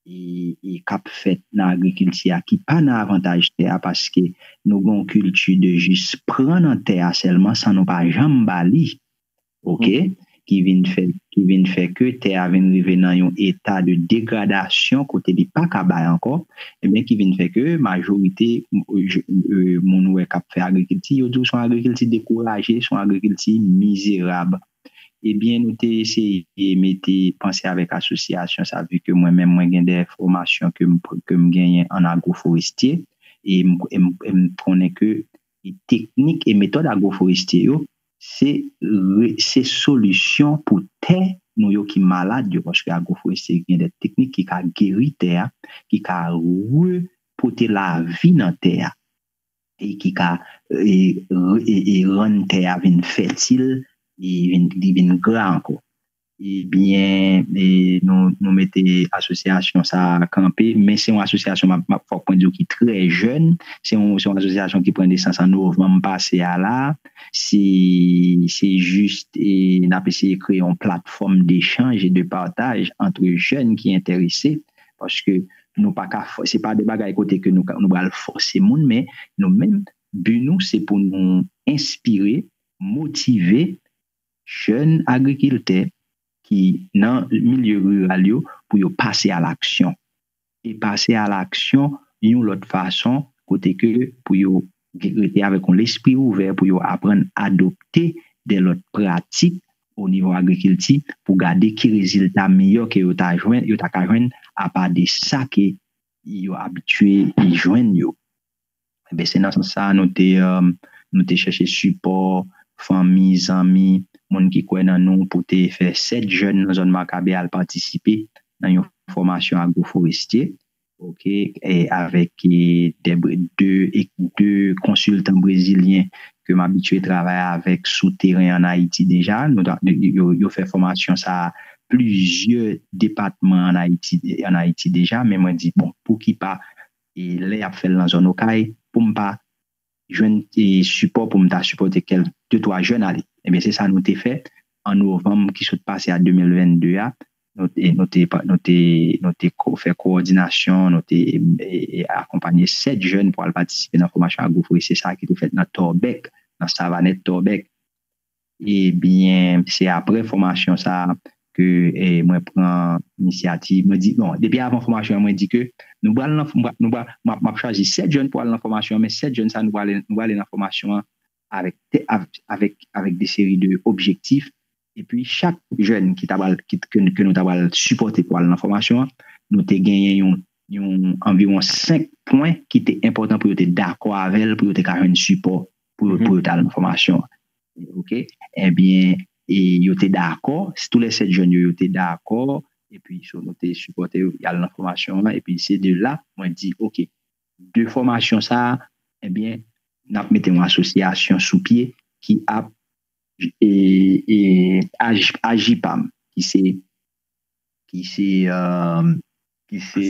e, e k ap fèt nan agrikilti a ki pa nan avantaj tè a, paske nou gen yon kilti de jis pran nan tè a sèlman san nou pa janm ba li, oke, ki vin fè, ki vin fè ke tè a vin rive nan yon eta de degradasyon kote li pa ka bay ankò, ebyen ki vin fè ke majorite moun wè k ap fè agrikilti, yo di w se yon agrikilti dekouraje, se yon agrikilti mizerab. Ebyen, nou te eseye mete panse avèk asosyasyon sa, vi ke mwen menm mwen gen de fòmasyon ke m, ke m genyen an agwoforestye, e m, e m, e m konnen ke teknik e metòd agwoforestye yo, se, se solisyon pou tè nou yo ki malad yo, paske agwoforestye gen de teknik ki ka geri tè a, ki ka repote lavi nan tè a. E ki ka e, e, e rann tè a vin fètil, e vin, li vin gra ankò. Ebyen, e nou, nou mete asosyasyon sa a kanpe, men se yon asosyasyon, m ap, m ap, fòk mwen di w, ki trè jèn. Se yon, se yon asosyasyon ki pran nesans an novanm pase a la. Se, se jis, e, n ap eseye kreye yon platfòm dechanj e de pataj ant jèn ki enterese, paske nou pa ka fò-, se pa de bagay kote ke nou ka, nou pral fòse moun, men nou menm, bi nou, se pou nou enspire, motive jèn agrikiltè ki nan milye riral yo pou yo pase a laksyon. E pase a laksyon yon lòt fason, kote ke pou yo ge-, rete avèk yon lespri ouvè, pou yo aprann adopte de lòt pratik o nivo agrikilti, pou gade ki rezilta meyè ke yo ta jwenn, yo ta ka jwenn apa de sa ke yo abitye jwenn yo. Ebyen, se nan sans sa a nou te, um, nou te chèche sipò fanmi, zanmi, moun ki kwè nan nou pou te fè sèt jèn nan zòn Makabe al patisipe nan yon fòmasyon agroforestye, oke, e avèk, e, de, de, e, de konsiltan brezilyen ke m abitye travay avèk sou teren an Ayiti deja. Nou ta, yo, yo fè fòmasyon sa a plizyè depatman an Ayiti, an Ayiti deja, men mwen di, bon, pouki pa, e lè y ap fè l nan zòn Okay, pou m pa jwenn, e, sipò pou m ta sipòte kèk de twa jèn ale. Ebyen, se sa nou te fè an novanm ki sot pase a de mil vennde a. Nou te, nou te, nou te, nou te ko-, fè kowòdinasyon, nou te, e, e, akonpanye sèt jèn pou al patisipe nan fòmasyon agroforestye sa a ki te fèt nan Tòbèk, nan Savanèt Tòbèk. Ebyen, se apre fòmasyon sa a ke, e, mwen pran inisyativ. Mwen di, bon, depi avan fòmasyon an, mwen di ke nou pral nan, nou pral, nou pral, m ap, m ap chwazi sèt jèn pou al nan fòmasyon an, men sèt jèn sa a, nou prale, nou prale nan fòmasyon an avèk, te-, av-, avèk, avèk de seri de objektif. Epi, chak jèn ki ta pral, ki, ke, ke nou ta pral sipòte pou al nan fòmasyon an, nou te genyen yon, yon anviwon senk pwen ki te enpòtan pou yo te dakò avè l, pou yo te ka jwenn sipò, pou yo, pou yo te al nan fòmasyon an. Oke? Ebyen, e yo te dakò, tou lè sèt jèn yo, yo te dakò, epi so, nou te sipòte yo al nan fòmasyon an, epi se de la, mwen di, oke, de fòmasyon sa a, ebyen, n ap mete yon asosyasyon sou pye ki ap, e, e, Aj-, Ajipam, ki se, ki se, um, ki se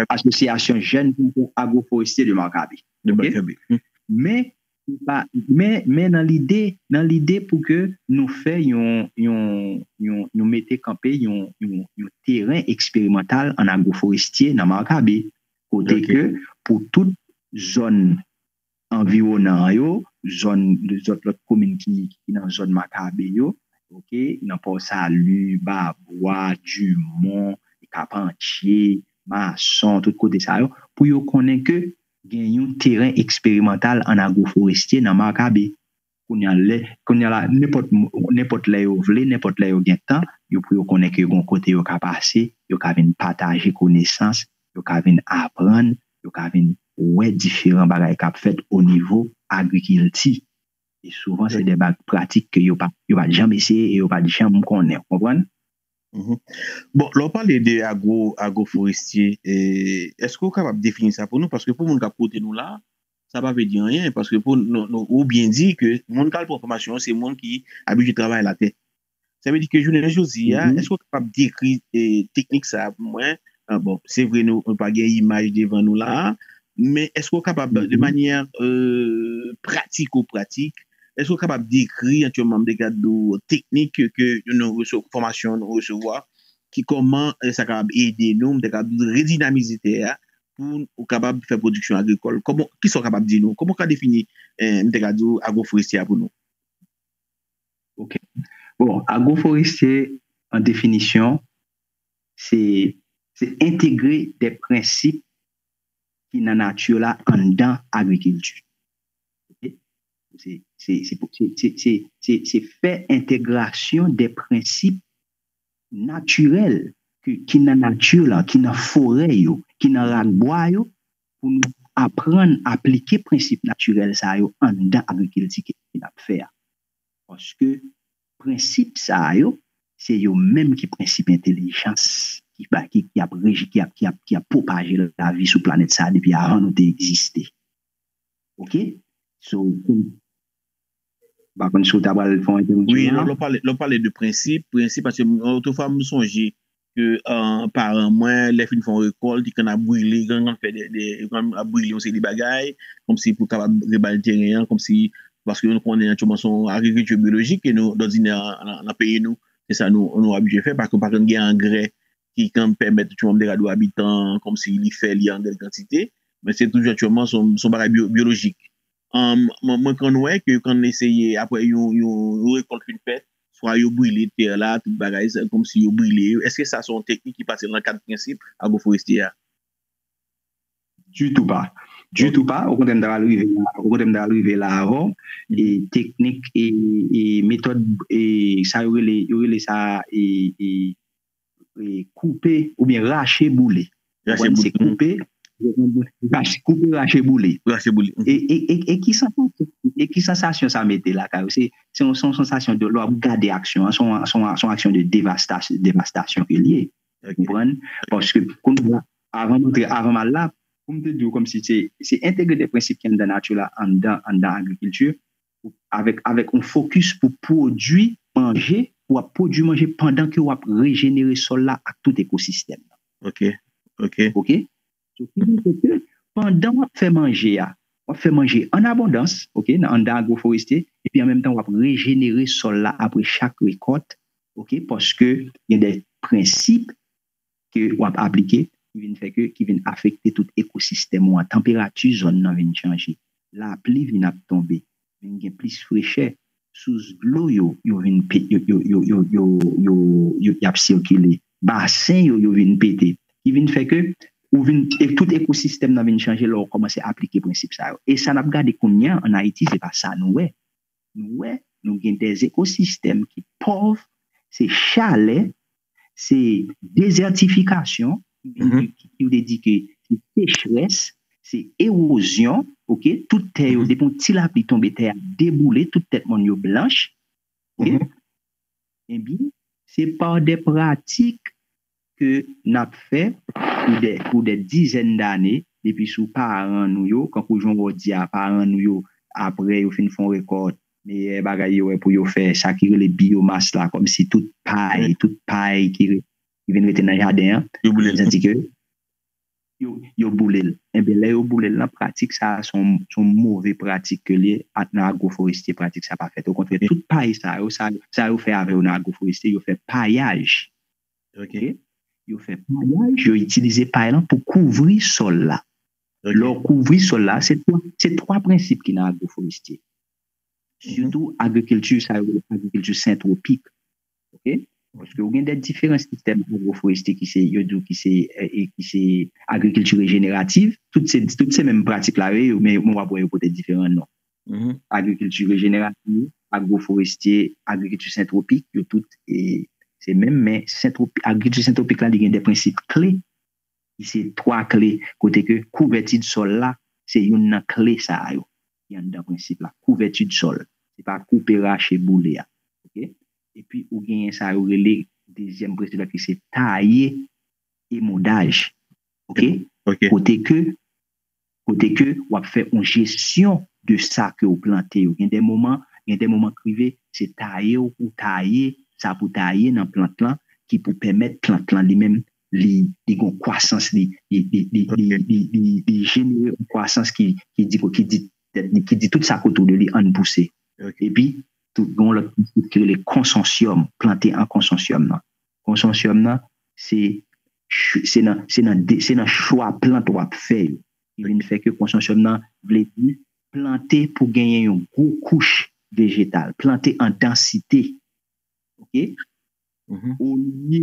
Asosyasyon Jèn Pwodikter Agroforestye de Makabe. Oke? Men, se pa, men, men nan lide, nan lide pou ke nou fè yon, yon, yon, nou mete kanpe yon, yon, yon teren eksperimantal an agroforestye nan Makabe, kote ke pou tout zòn anviwonan an yo, zòn, zòt lòt komin ki, ki nan zòn Makabe yo, oke, nan Pòsali, Babwa, Dimon, Kapantye, Mason, tout kote sa yo, pou yo konnen ke gen yon teren eksperimantal an agroforestye nan Makabe. Kounye a, lè, kounye a la, nenpòt mo-, nenpòt lè yo vle, nenpòt lè yo gen tan, yo pou yo konnen ke gon kote yo ka pase, yo ka vin pataje konesans, yo ka vin aprann, yo ka vin wè diferan bagay k ap fèt o nivo agrikilti. E souvan, se de bag pratik ke yo pa, yo pa t janm eseye e yo pa t janm konnen, w konprann? Mhm. Bon, lè w pale de agro, agroforestye, e, èske w kapab defini sa pou nou? Paske pou moun k ap koute nou la, sa pa vle di anyen, paske pou nou, nou, ou byen di ke moun k al pran fòmasyon an, se moun ki abitye travay latè. Sa vle di ke jounen jodi a, mhm, èske w kapab dekri, e, teknik sa a pou mwen? Ah, bon, se vre, nou, nou pa gen imaj devan nou la a, men èske w kapab, de, mhm, manyè, e, pratiko-pratik, èske w kapab dekri, aktyèlman, m te ka di w, teknik ke, ke nou resevwa, fòmasyon nou resevwa, ki kòman, e, sa kapab ede nou, m te ka di w, redinamize tè a, pou ou kapab fè pwodiksyon agrikòl? Kòman, kisa w kapab di nou? Kòman w ka defini, e, m te ka di w, agroforestye a pou nou? Ok. Bon, agroforestye, an definisyon, se, se entegre de prensip ki nan nati la anndan agrikilti. Ok? Se, se, se, se, se, se, se fè entegrasyon de prensip natirèl ki, ki nan nati la, ki nan forè yo, ki nan rakbwa yo, pou nou aprann aplike prensip natirèl sa yo anndan agrikilti ke n ap fè a. Paske prensip sa yo, se yo menm ki prensip entèlijans ki, ki, ki ap reji, ki ap, ki ap, ki ap pwopaje lavi sou planèt sa a depi avan nou te egziste. Ok? So, pou, M pa konn si w ta pral fè yon entèvansyon Wi, la. lè w pale, lè w pale de prensip, prensip, paske m- otrefwa m sonje ke euh, paran mwen, lè fin fè yon rekòlt, li konn ap brile, li konn fè de, de li konn ap brile yon seri de bagay, kòmsi pou kapab rebal teren an, kòmsi, paske nou konnen aktyèlman se yon agrikilti byolojik ke nou, dòdinè, nan, nan peyi nou, se sa nou, nou abitye fè, paske pa konn gen angrè ki konn pèmèt yon moun de radyo abitan, kòmsi li fè li an gran kantite, men se toujou aktyèlman se yon se yon bagay byo- byolojik. Um, mwen, mwen konn wè ke yo konn eseye, apre yon, yon, yon rekòlt fin fèt, swa yo brile tè la, tout bagay, sa, kòmsi yo brile yo. Èske sa se yon teknik ki pase nan kad prensip agroforestye a? Ditou pa. Ditou pa. Okontrè, m ta pral rive la, okontrè, m ta pral rive la avè w. E teknik e, e metòd, e sa yo rele, yo rele sa e, e, e koupe oubyen rache boule. Ou Rache konprann? Se boule. Koupe, rache, koupe, rache boule. Rache boule. E, e, e, e ki sansasyon, e ki sansasyon sa mete lakay ou? Se, se yon, se yon sansasyon de, lè w ap gade aksyon an, se yon, se yon, se yon aksyon de devastasyon, devastasyon ke l ye. Ok. Konprann? Paske, kounye a, avan m antre, avan m al la, pou m te di w kòmsi se, se entegre de prensip ki anndan nati la, anndan, anndan agrikilti, avèk, avèk yon fokis pou pwodui manje, w ap pwodui manje pandan ke w ap rejenere sòl la ak tout ekosistèm nan. Ok, ok. Ok? So, ki vle di ke pandan w ap fè manje a, w ap fè manje an abondans, ok, nan anndan agroforestye, epi an menm tan w ap rejenere sòl la apre chak rekòt, ok, paske gen de prensip ke w ap aplike ki vin fè ke, ki vin afekte tout ekosistèm ou an. Tanperati zòn nan vin chanje. Lapli vin ap tonbe. Vin gen plis frechè. Sous dlo yo, yo vin pe, yo, yo, yo, yo, yo, yo, yo, y ap sikile. Basen yo, yo vin pete. Ki vin fè ke ou vin, e tout ekosistèm nan vin chanje lè w kòmanse aplike prensip sa yo. E sa n ap gade kounye a ann Ayiti, se pa sa nou wè. Nou wè, nou gen de ekosistèm ki pòv, se chalè, se dezètifikasyon, ki vin di, ki vle di ke se sechrès, se ewozyon, ok, tout tè yo, depi yon ti lapli tonbe, tè a deboule, tout tèt mòn yo blanch, ok? Ebyen, se pa de pratik ke n ap fè pou de, pou de dizèn dane, depi sou paran nou yo, kankou jan w di a, paran nou yo, apre yo fin fè yon rekòt, meyè bagay yo wè pou yo fè, sa ki rele biyomas la, kòmsi tout pay, tout pay ki, re- ki vin rete nan jaden an, Yo boule. Yo santi ke yo, yo boule l. Enben, lè yo boule l nan, pratik sa a, se yon, se yon move pratik ke li ye, ak nan agroforestye, pratik sa pa fèt. Okontrè, tout pay sa yo, sa, sa yo fè avè yo nan agroforestye, yo fè payaj. Ok. Yo fè payaj, yo itilize pay lan pou kouvri sòl la. Lè w kouvri sòl la, se twa, se twa prensip ki nan agroforestye. Sitou agrikilti, sa yo rele agrikilti sentwopik. Ok? Paske ou gen de diferan sistèm agroforestye ki se, yo di w ki se, e, e ki se agrikilti rejeneratif. Tout se, tout se menm pratik la, wi, men, men w ap wè yo pote diferan non. Agrikilti rejeneratif, agroforestye, agrikilti sentwopik, yo tout, e, se menm, men sentwopik, agrikilti sentwopik la, li gen de prensip kle, ki se twa kle, kote ke kouvèti sòl la, se youn nan kle sa yo, ki anndan prensip la, kouvèti sòl. Se pa koupe, rache, boule a. Ok? Epi ou genyen sa yo rele dezyèm prensip la, ki se taye, emondaj. Ok? Ok. Kote ke, kote ke w ap fè yon jesyon de sa ke w plante yo. Gen de moman, gen de moman k rive, se taye w pou taye, sa pou taye nan plant lan, ki pou pèmèt plant lan li menm, li, li gen yon kwasans, li, li, li, li, li, li, li, li jenere yon kwasans ki, ki di, ki di tèt li, ki di tout sa k otou de li ann pouse. Ok. Epi, tout, gen yon lòt prensip ki rele konsansyòm, plante an konsansyòm nan. Konsansyòm nan, se, ch- se nan, se nan, de- se nan chwa plant w ap fè yo. Ki vin fè ke konsansyòm nan vle di plante pou genyen yon gwo kouch vejetal, plante an dansite. Ok? Mhm. Olye,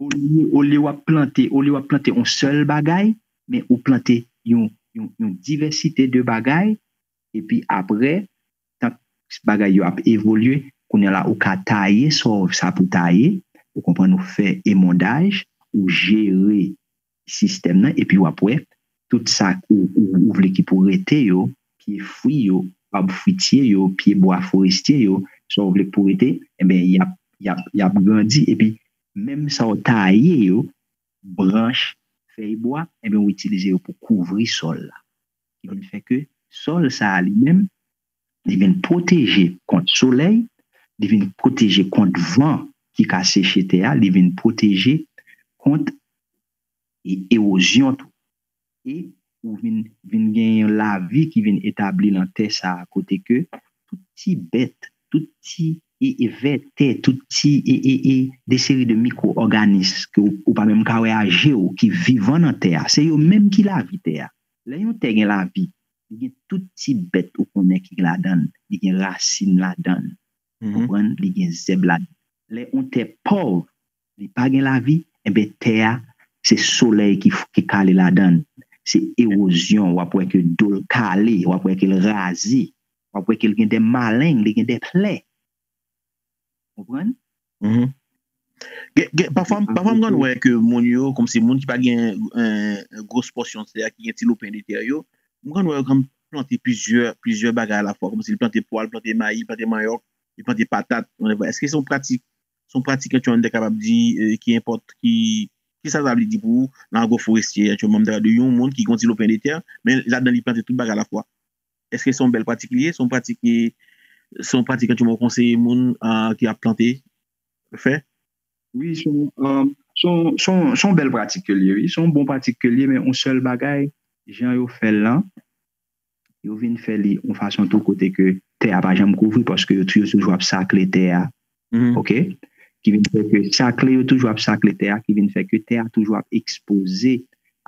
olye, olye w ap plante, olye w ap plante yon sèl bagay, men ou plante yon, yon, yon divèsite de bagay, epi apre, tank bagay yo ap evolye, kounye a la, ou ka taye sa w- sa pou taye, ou konprann, ou fè emondaj, ou jere sistèm nan, epi w ap wè, tout sa ou, ou, ou vle ki pou rete yo, pye fwi yo, ab fwitye yo, pye bwa forestye yo, sa w vle ki pou rete, enben, y ap, y ap, y ap grandi, epi menm sa w taye yo, branch, fèy bwa, enben, ou itilize yo pou kouvri sòl la. Ki vin fè ke sòl sa a li menm, Li vin pwoteje kont solèy, li vin pwoteje kont van ki ka seche tè a, li vin pwoteje kont e, ewozyon tou. E ou vin, vin gen yon lavi ki vin etabli nan tè sa a, kote ke tout ti bèt, tout ti e, e vètè, tout ti e, e, e de seri de mikwo-òganis ke ou, ou pa menm ka wè a je w, ki vivan nan tè a, se yo menm ki lavi tè a. Lè yon tè gen lavi, li gen tout ti bèt ou konnen ki ladan l, li gen rasin ladan l, konprann, li gen zèb ladan l. Lè yon tè pòv, li pa gen lavi, enben tè a, se solèy ki, ki kale ladan l. Se ewozyon, w ap wè ke do l kale, w ap wè ke l raze, w ap wè ke l gen de maleng, li gen de plè. Konprann? Mhm. Gen, gen, pafwa, pafwa m konn wè ke moun yo, kòmsi moun ki pa gen eh, gwos pòsyon tè a, ki gen ti loupen de tè yo, m konn wè yo konn plante plizyè, plizyè bagay alafwa. Kòmsi li plante pwa, li plante mayi, li plante manyòk, li plante patat. Èske se yon pratik, se yon pratik ke ou menm te kapab di eh, ki enpòt, ki, ki sa sa vle di pou ou nan agroforestye, aktyèlman, m ta di yon moun ki gen yon ti loupen de tè, men ladan li plante tout bagay alafwa. Èske se yon bèl pratik li ye? Se yon pratik ki, se yon pratik ke ou konseye moun ah, ki ap plante fè? Wi, se yon, um, se yon, se yon, se yon bèl pratik ke l ye, wi. Se yon bon pratik ke l ye, men yon sèl bagay, jan yo fè l lan, yo vin fè li yon fason tou kote ke tè a pa janm kouvri, paske yo, yo toujou ap sakle tè a. Mhm. Ok? Ki vin fè ke sakle, yo toujou ap sakle tè a, ki vin fè ke tè a toujou ap ekspoze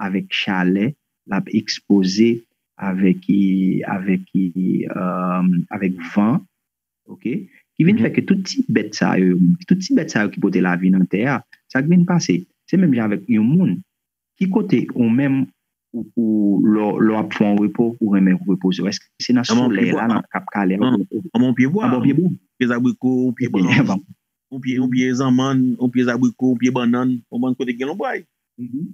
avèk chalè, l ap ekspoze avèk, avèk, um, avèk van, ok? Ki vin fè ke tout ti bèt sa yo, tout ti bèt sa yo ki pote lavi nan tè a, sa k vin pase, se menm jan avèk yon moun. Ki kote ou menm, ou, ou, lè w- lè w ap fè yon repo, ou renmen repoze w? Èske se nan Nan yon solèy pye la, bwa. nan k ap kale a, Non, ou- ou- Anba yon pye bwa, anba yon pye bwa? Pye zabriko, yon pye Ok, bran, bon. Yon pye, yon pye zanmann, yon pye zabriko, yon pye bannann, yon bannann kote k gen lonbray. Mhm.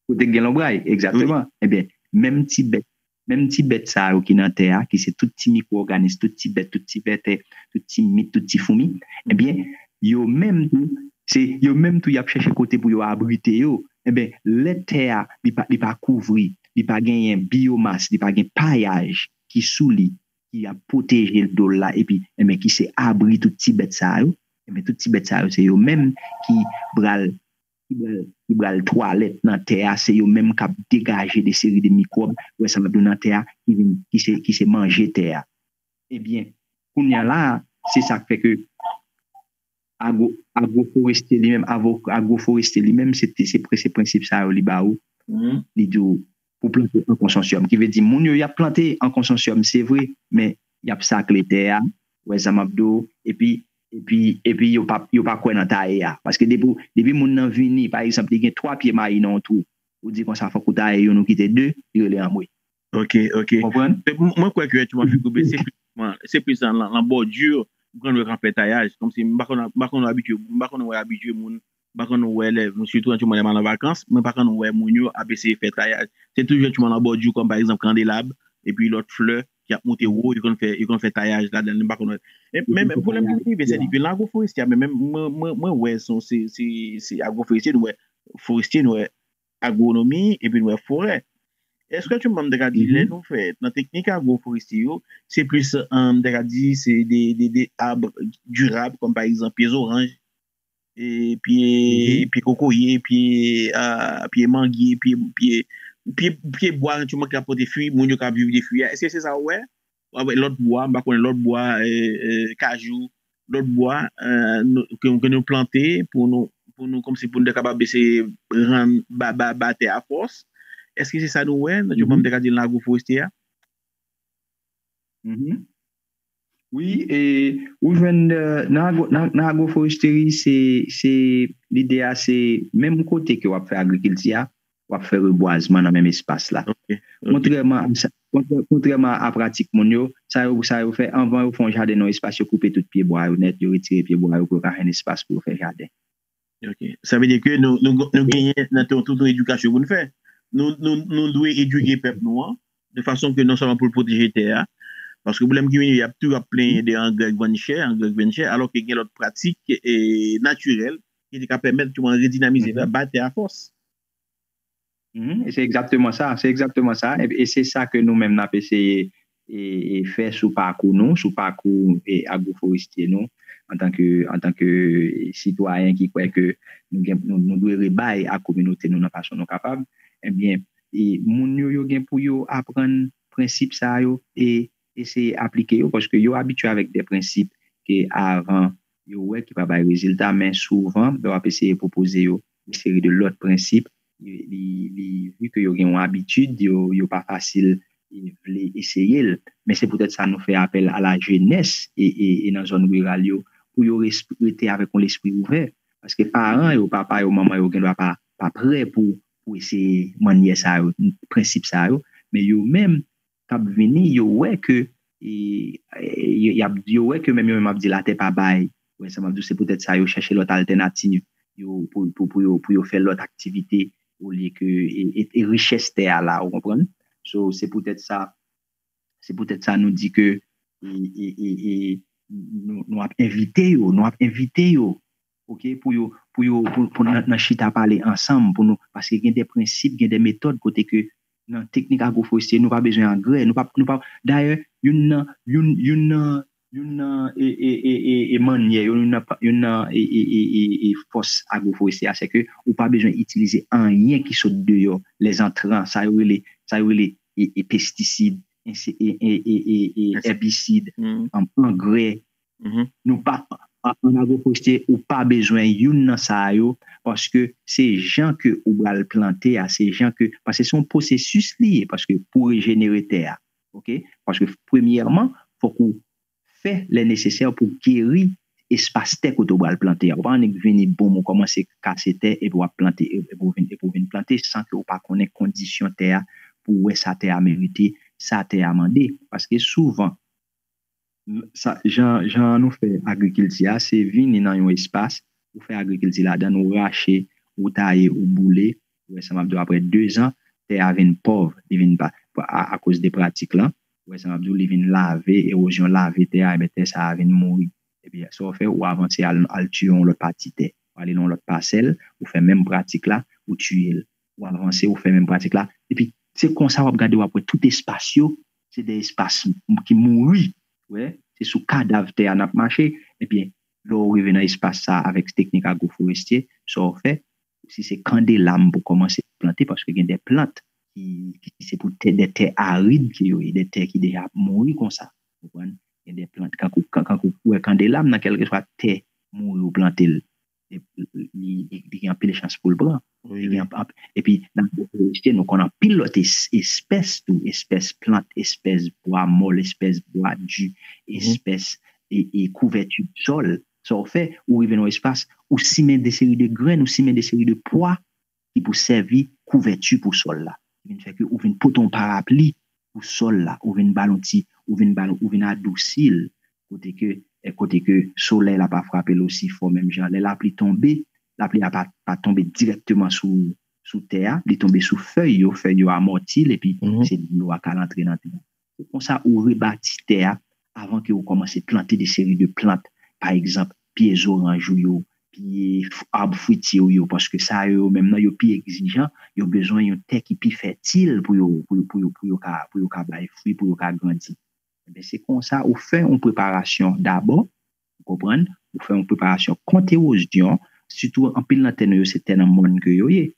Kote k gen lonbray, egzakteman. Ebyen, menm ti bèt, menm ti bèt sa yo ki nan tè a, ki se tout ti mikwo-òganis, tout ti bèt, tout ti vètè, tout ti mit, tout ti foumi, ebyen, yo menm tou, se yo menm tou y ap chèche kote pou yo abrite yo. Ebyen, lè tè a, li pa, li pa kouvri, li pa genyen biyomas, li pa gen payaj ki sou li, ki ap pwoteje do l la, epi, ebyen, ki se abri tout ti bèt sa yo, ebyen, tout ti bèt sa yo, se yo menm ki pral, ki pral, ki pral twalèt nan tè a, se yo menm k ap degaje de seri de mikwòb, wè sa m ap di w nan tè a, ki vin, ki se, ki se manje tè a. Ebyen, kounye a la, se sa k fè ke agro, agroforestye li menm, avo- agroforestye li menm, se, se, se prensip sa yo li ba ou, li di w pou plante an konsansyòm. Ki vle di, moun yo, y ap plante an konsansyòm, se vre, men y ap sakle tè a, wè sa m ap di w, epi, epi, epi yo pa, yo pa kwè nan taye a. Paske depi, depi moun nan vini, pa egzanp, li gen twa pye mayi nan yon twou, ou di konsa, fòk ou taye youn, ou kite de, li rele anmwe. Ok, ok. Konprann? Mwen kwè ke Tchouman Fikoube, se plis, se plis nan, nan, nan bòdi, m konn wè k ap fè tayaj. Kòmsi, m pa konn, m pa konn abitye, m pa konn wè abitye moun, m pa konn wè lè, sitou Tchouman lè m al an vakans, mwen pa konn wè moun yo ap eseye fè tayaj. Se toujou Tchouman nan bòdi, kòm pa egzanp kandelab, epi lòt flè ki ap monte wo, yo konn fè, yo konn fè tayaj ladan, m pa konn wè. Men, men, men pwoblèm ki rive, se ke nan agroforestye, men, men, mwen, mwen, mwen wè, se, se, se, se agroforestye, nou wè forestye, nou wè agronomi, epi nou wè forè. Èske Tchouman, m te ka di, lè nou fè nan teknik agroforestye yo, se plis, m te ka di, se de, de, de ab dirab, kòm pa egzanp, pye zoranj, e pye, pye kokoye, pye, ah, pye mangi, pye, pye, pye, pye bwa, Tchouman, ki ap pote fwi, moun yo ka viv de fwi a. Èske se sa ou wè? Avèk lòt bwa, m pa konnen lòt bwa, eh, eh, kajou, lòt bwa eh, nou, ke, ke nou plante pou nou, pou nou, kòmsi pou nou te kapab eseye rann ba, ba, ba tè a fòs. Èske se sa nou wè, nan Tchouman, m te ka di nan agroforestye a? Mhm. Wi, e, ou jwenn eh, nan, agro, nan, nan agroforesteri, se, se, lide a, se menm kote ke w ap fè agrikilti a, w ap fè rebwazman nan menm espas la. Ok, ok. Kontrèman a sa, kontrè- kontrèman a pratik moun yo, sa yo, sa yo fè, anvan yo fè yon jaden nan yon espas, yo koupe tout pye bwa yo nèt, yo retire pye bwa yo pou yo ka jwenn espas pou yo fè jaden. Ok. Sa vle di ke nou, nou, nou genyen nan tout, tout yon edikasyon pou nou fè. Nou, nou, nou dwe edike pèp nou an, de fason ke non sèlman pou l pwoteje tè a, paske pwoblèm ki vini, y ap tou ap plenyen de angrè k vann chè, angrè k vann chè, alò ke gen lòt pratik eh, natirèl ki te ka pèmèt Tchouman redinamize, ba tè a fòs. Mhm, e se egzakteman sa, se egzakteman sa, e, e se sa ke nou menm n ap eseye, e, e fè sou pakou nou, sou pakou e, agroforestye nou, antanke antanke sitwayen ki kwè ke nou, gen, nou, nou dwe rebay ak kominote nou nan fason nou kapab, ebyen, e moun yo, yo gen pou yo aprann prensip sa yo e eseye aplike yo, paske yo abitye avèk de prensip ke avan yo wè ki pa bay rezilta, men souvan, lè w ap eseye pwopoze yo yon seri de lòt prensip, li, li, li, vi ke yo gen yon abitid, yo, yo pa fasil e vle eseye l. Men se poutèt sa nou fè apèl a la jenès e, e, e nan zòn riral yo, pou yo res- rete avèk yon lespri ouvè. Paske paran yo, papa yo, manman yo, gen dwa pa, pa prè pou, pou eseye mannyè sa yo, prensip sa yo, men yo menm, k ap vini, yo wè ke, e, e, y ap, yo wè ke menm yo menm ap di latè pa bay. Wè, sa m ap di, se poutèt sa yo chèche lòt altènativ yo, pou, pou, pou yo, pou yo fè lòt aktivite olye ke e, e, e richès tè a la, ou konprann? So, se poutèt sa, se poutèt sa nou di ke e, e, e, e, nou, nou ap envite yo, nou ap envite yo, ok, pou yo, pou yo, pou, pou nan, nan chita pale ansanm, pou nou, paske gen de prensip, gen de metòd kote ke nan teknik agroforestye, nou pa bezwen angrè, nou pa, nou pa, dayè, youn nan, youn, youn nan, youn nan, e, e, e, e, e mannyè, youn nan, youn nan, e, e, e, e, e fòs agroforestye a, se ke ou pa bezwen itilize anyen ki sot deyò, lèzantran, sa yo rele, sa yo rele, e, e pestisid, ense- e, e, e, e, e, Ense- èbisid, Mm. an, angrè. Mhm. Nou pa, an, an agroforestye, ou pa bezwen youn nan sa yo, paske se jan ke ou pral plante a, se jan ke, paske se yon pwosesis li ye, paske pou rejenere tè a, ok? Paske premyèman, fòk ou fè lè nesesè pou geri espas tè kote w pral plante a. Ou pa annik vini, boum, ou kòmanse kase tè, epi w ap plante, epi w vin, epi w vin plante san ke w pa konnen kondisyon tè a, pou w wè sa tè a merite, sa tè a mande. Paske souvan, sa, jan, jan nou fè agrikilti a, se vini nan yon espas, ou fè agrikilti ladan, ou rache, ou taye, ou boule, ou wè sa m ap di w, apre de zan, tè a vin pòv, li vin pa, a, akoz de pratik lan, ou wè sa m ap di w, li vin lave, ewozyon lave tè a, ebyen tè sa a vin mouri. Epi sa w fè, ou avanse al, al tiye yon lòt pati tè. Ou ale nan yon lòt pasèl, ou fè menm pratik la, ou tiye l. Ou avanse, ou fè menm pratik la. Epi se konsa w ap gade, w ap wè tout espas yo, se de espas m- ki mouri. Wè, se sou kadav tè a n ap mache. Ebyen, lè w rive nan espas sa avèk teknik agroforestye, sa w fè, si se kandelam pou kòmanse plante, paske gen de plant ki, ki se pou tè, de tè arid ke yo ye, de tè ki deja ap mouri konsa. Ou konprann? Gen de plant, kankou, kan- kankou ou wè kandelam nan kèlkeswa tè mouri ou plante l, li, li, li gen anpil chans pou l pran. Li Wi, gen wi. anp- anp- Epi, nan agroforestye, nou konn anpil lòt es- espès tou, espès plant, espès bwa mòl, espès bwa di, Mhm. espès e, e kouvèti sòl. Sa w fè, ou rive nan yon espas, ou simen de seri de grenn, ou simen de seri de pwa ki pou sèvi kouvèti pou sòl la. Ki vin fè ke ou vin pote yon parapli pou sòl la, ou vin ba l yon ti, ou vin ba l, ou vin adousi l, kote ke, e, kote ke solèy la pa frape l osi fò menm jan. Lè lapli tonbe, lapli a pa, pa tonbe dirèkteman sou, sou tè a, li tonbe sou fèy yo, fèy yo amòti l, epi Mhm. se dlo a k al antre nan tè a. Se konsa ou rebati tè a avan ke ou kòmanse plante de seri de plant, pa egzanp, pye zoranj ou yo, pye f- ab fwitye ou yo, paske sa yo, yo menm nan, yo pi egzijan, yo bezwen yon tè ki pi fètil pou yo, pou yo, pou yo, pou yo ka, pou yo ka bay fwi, pou yo ka grandi. Ebyen, se konsa ou fè yon preparasyon dabò, ou konprann, ou fè yon preparasyon kont ewozyon, sitou anpil nan tè nou yo, se tè nan mòn ke yo ye.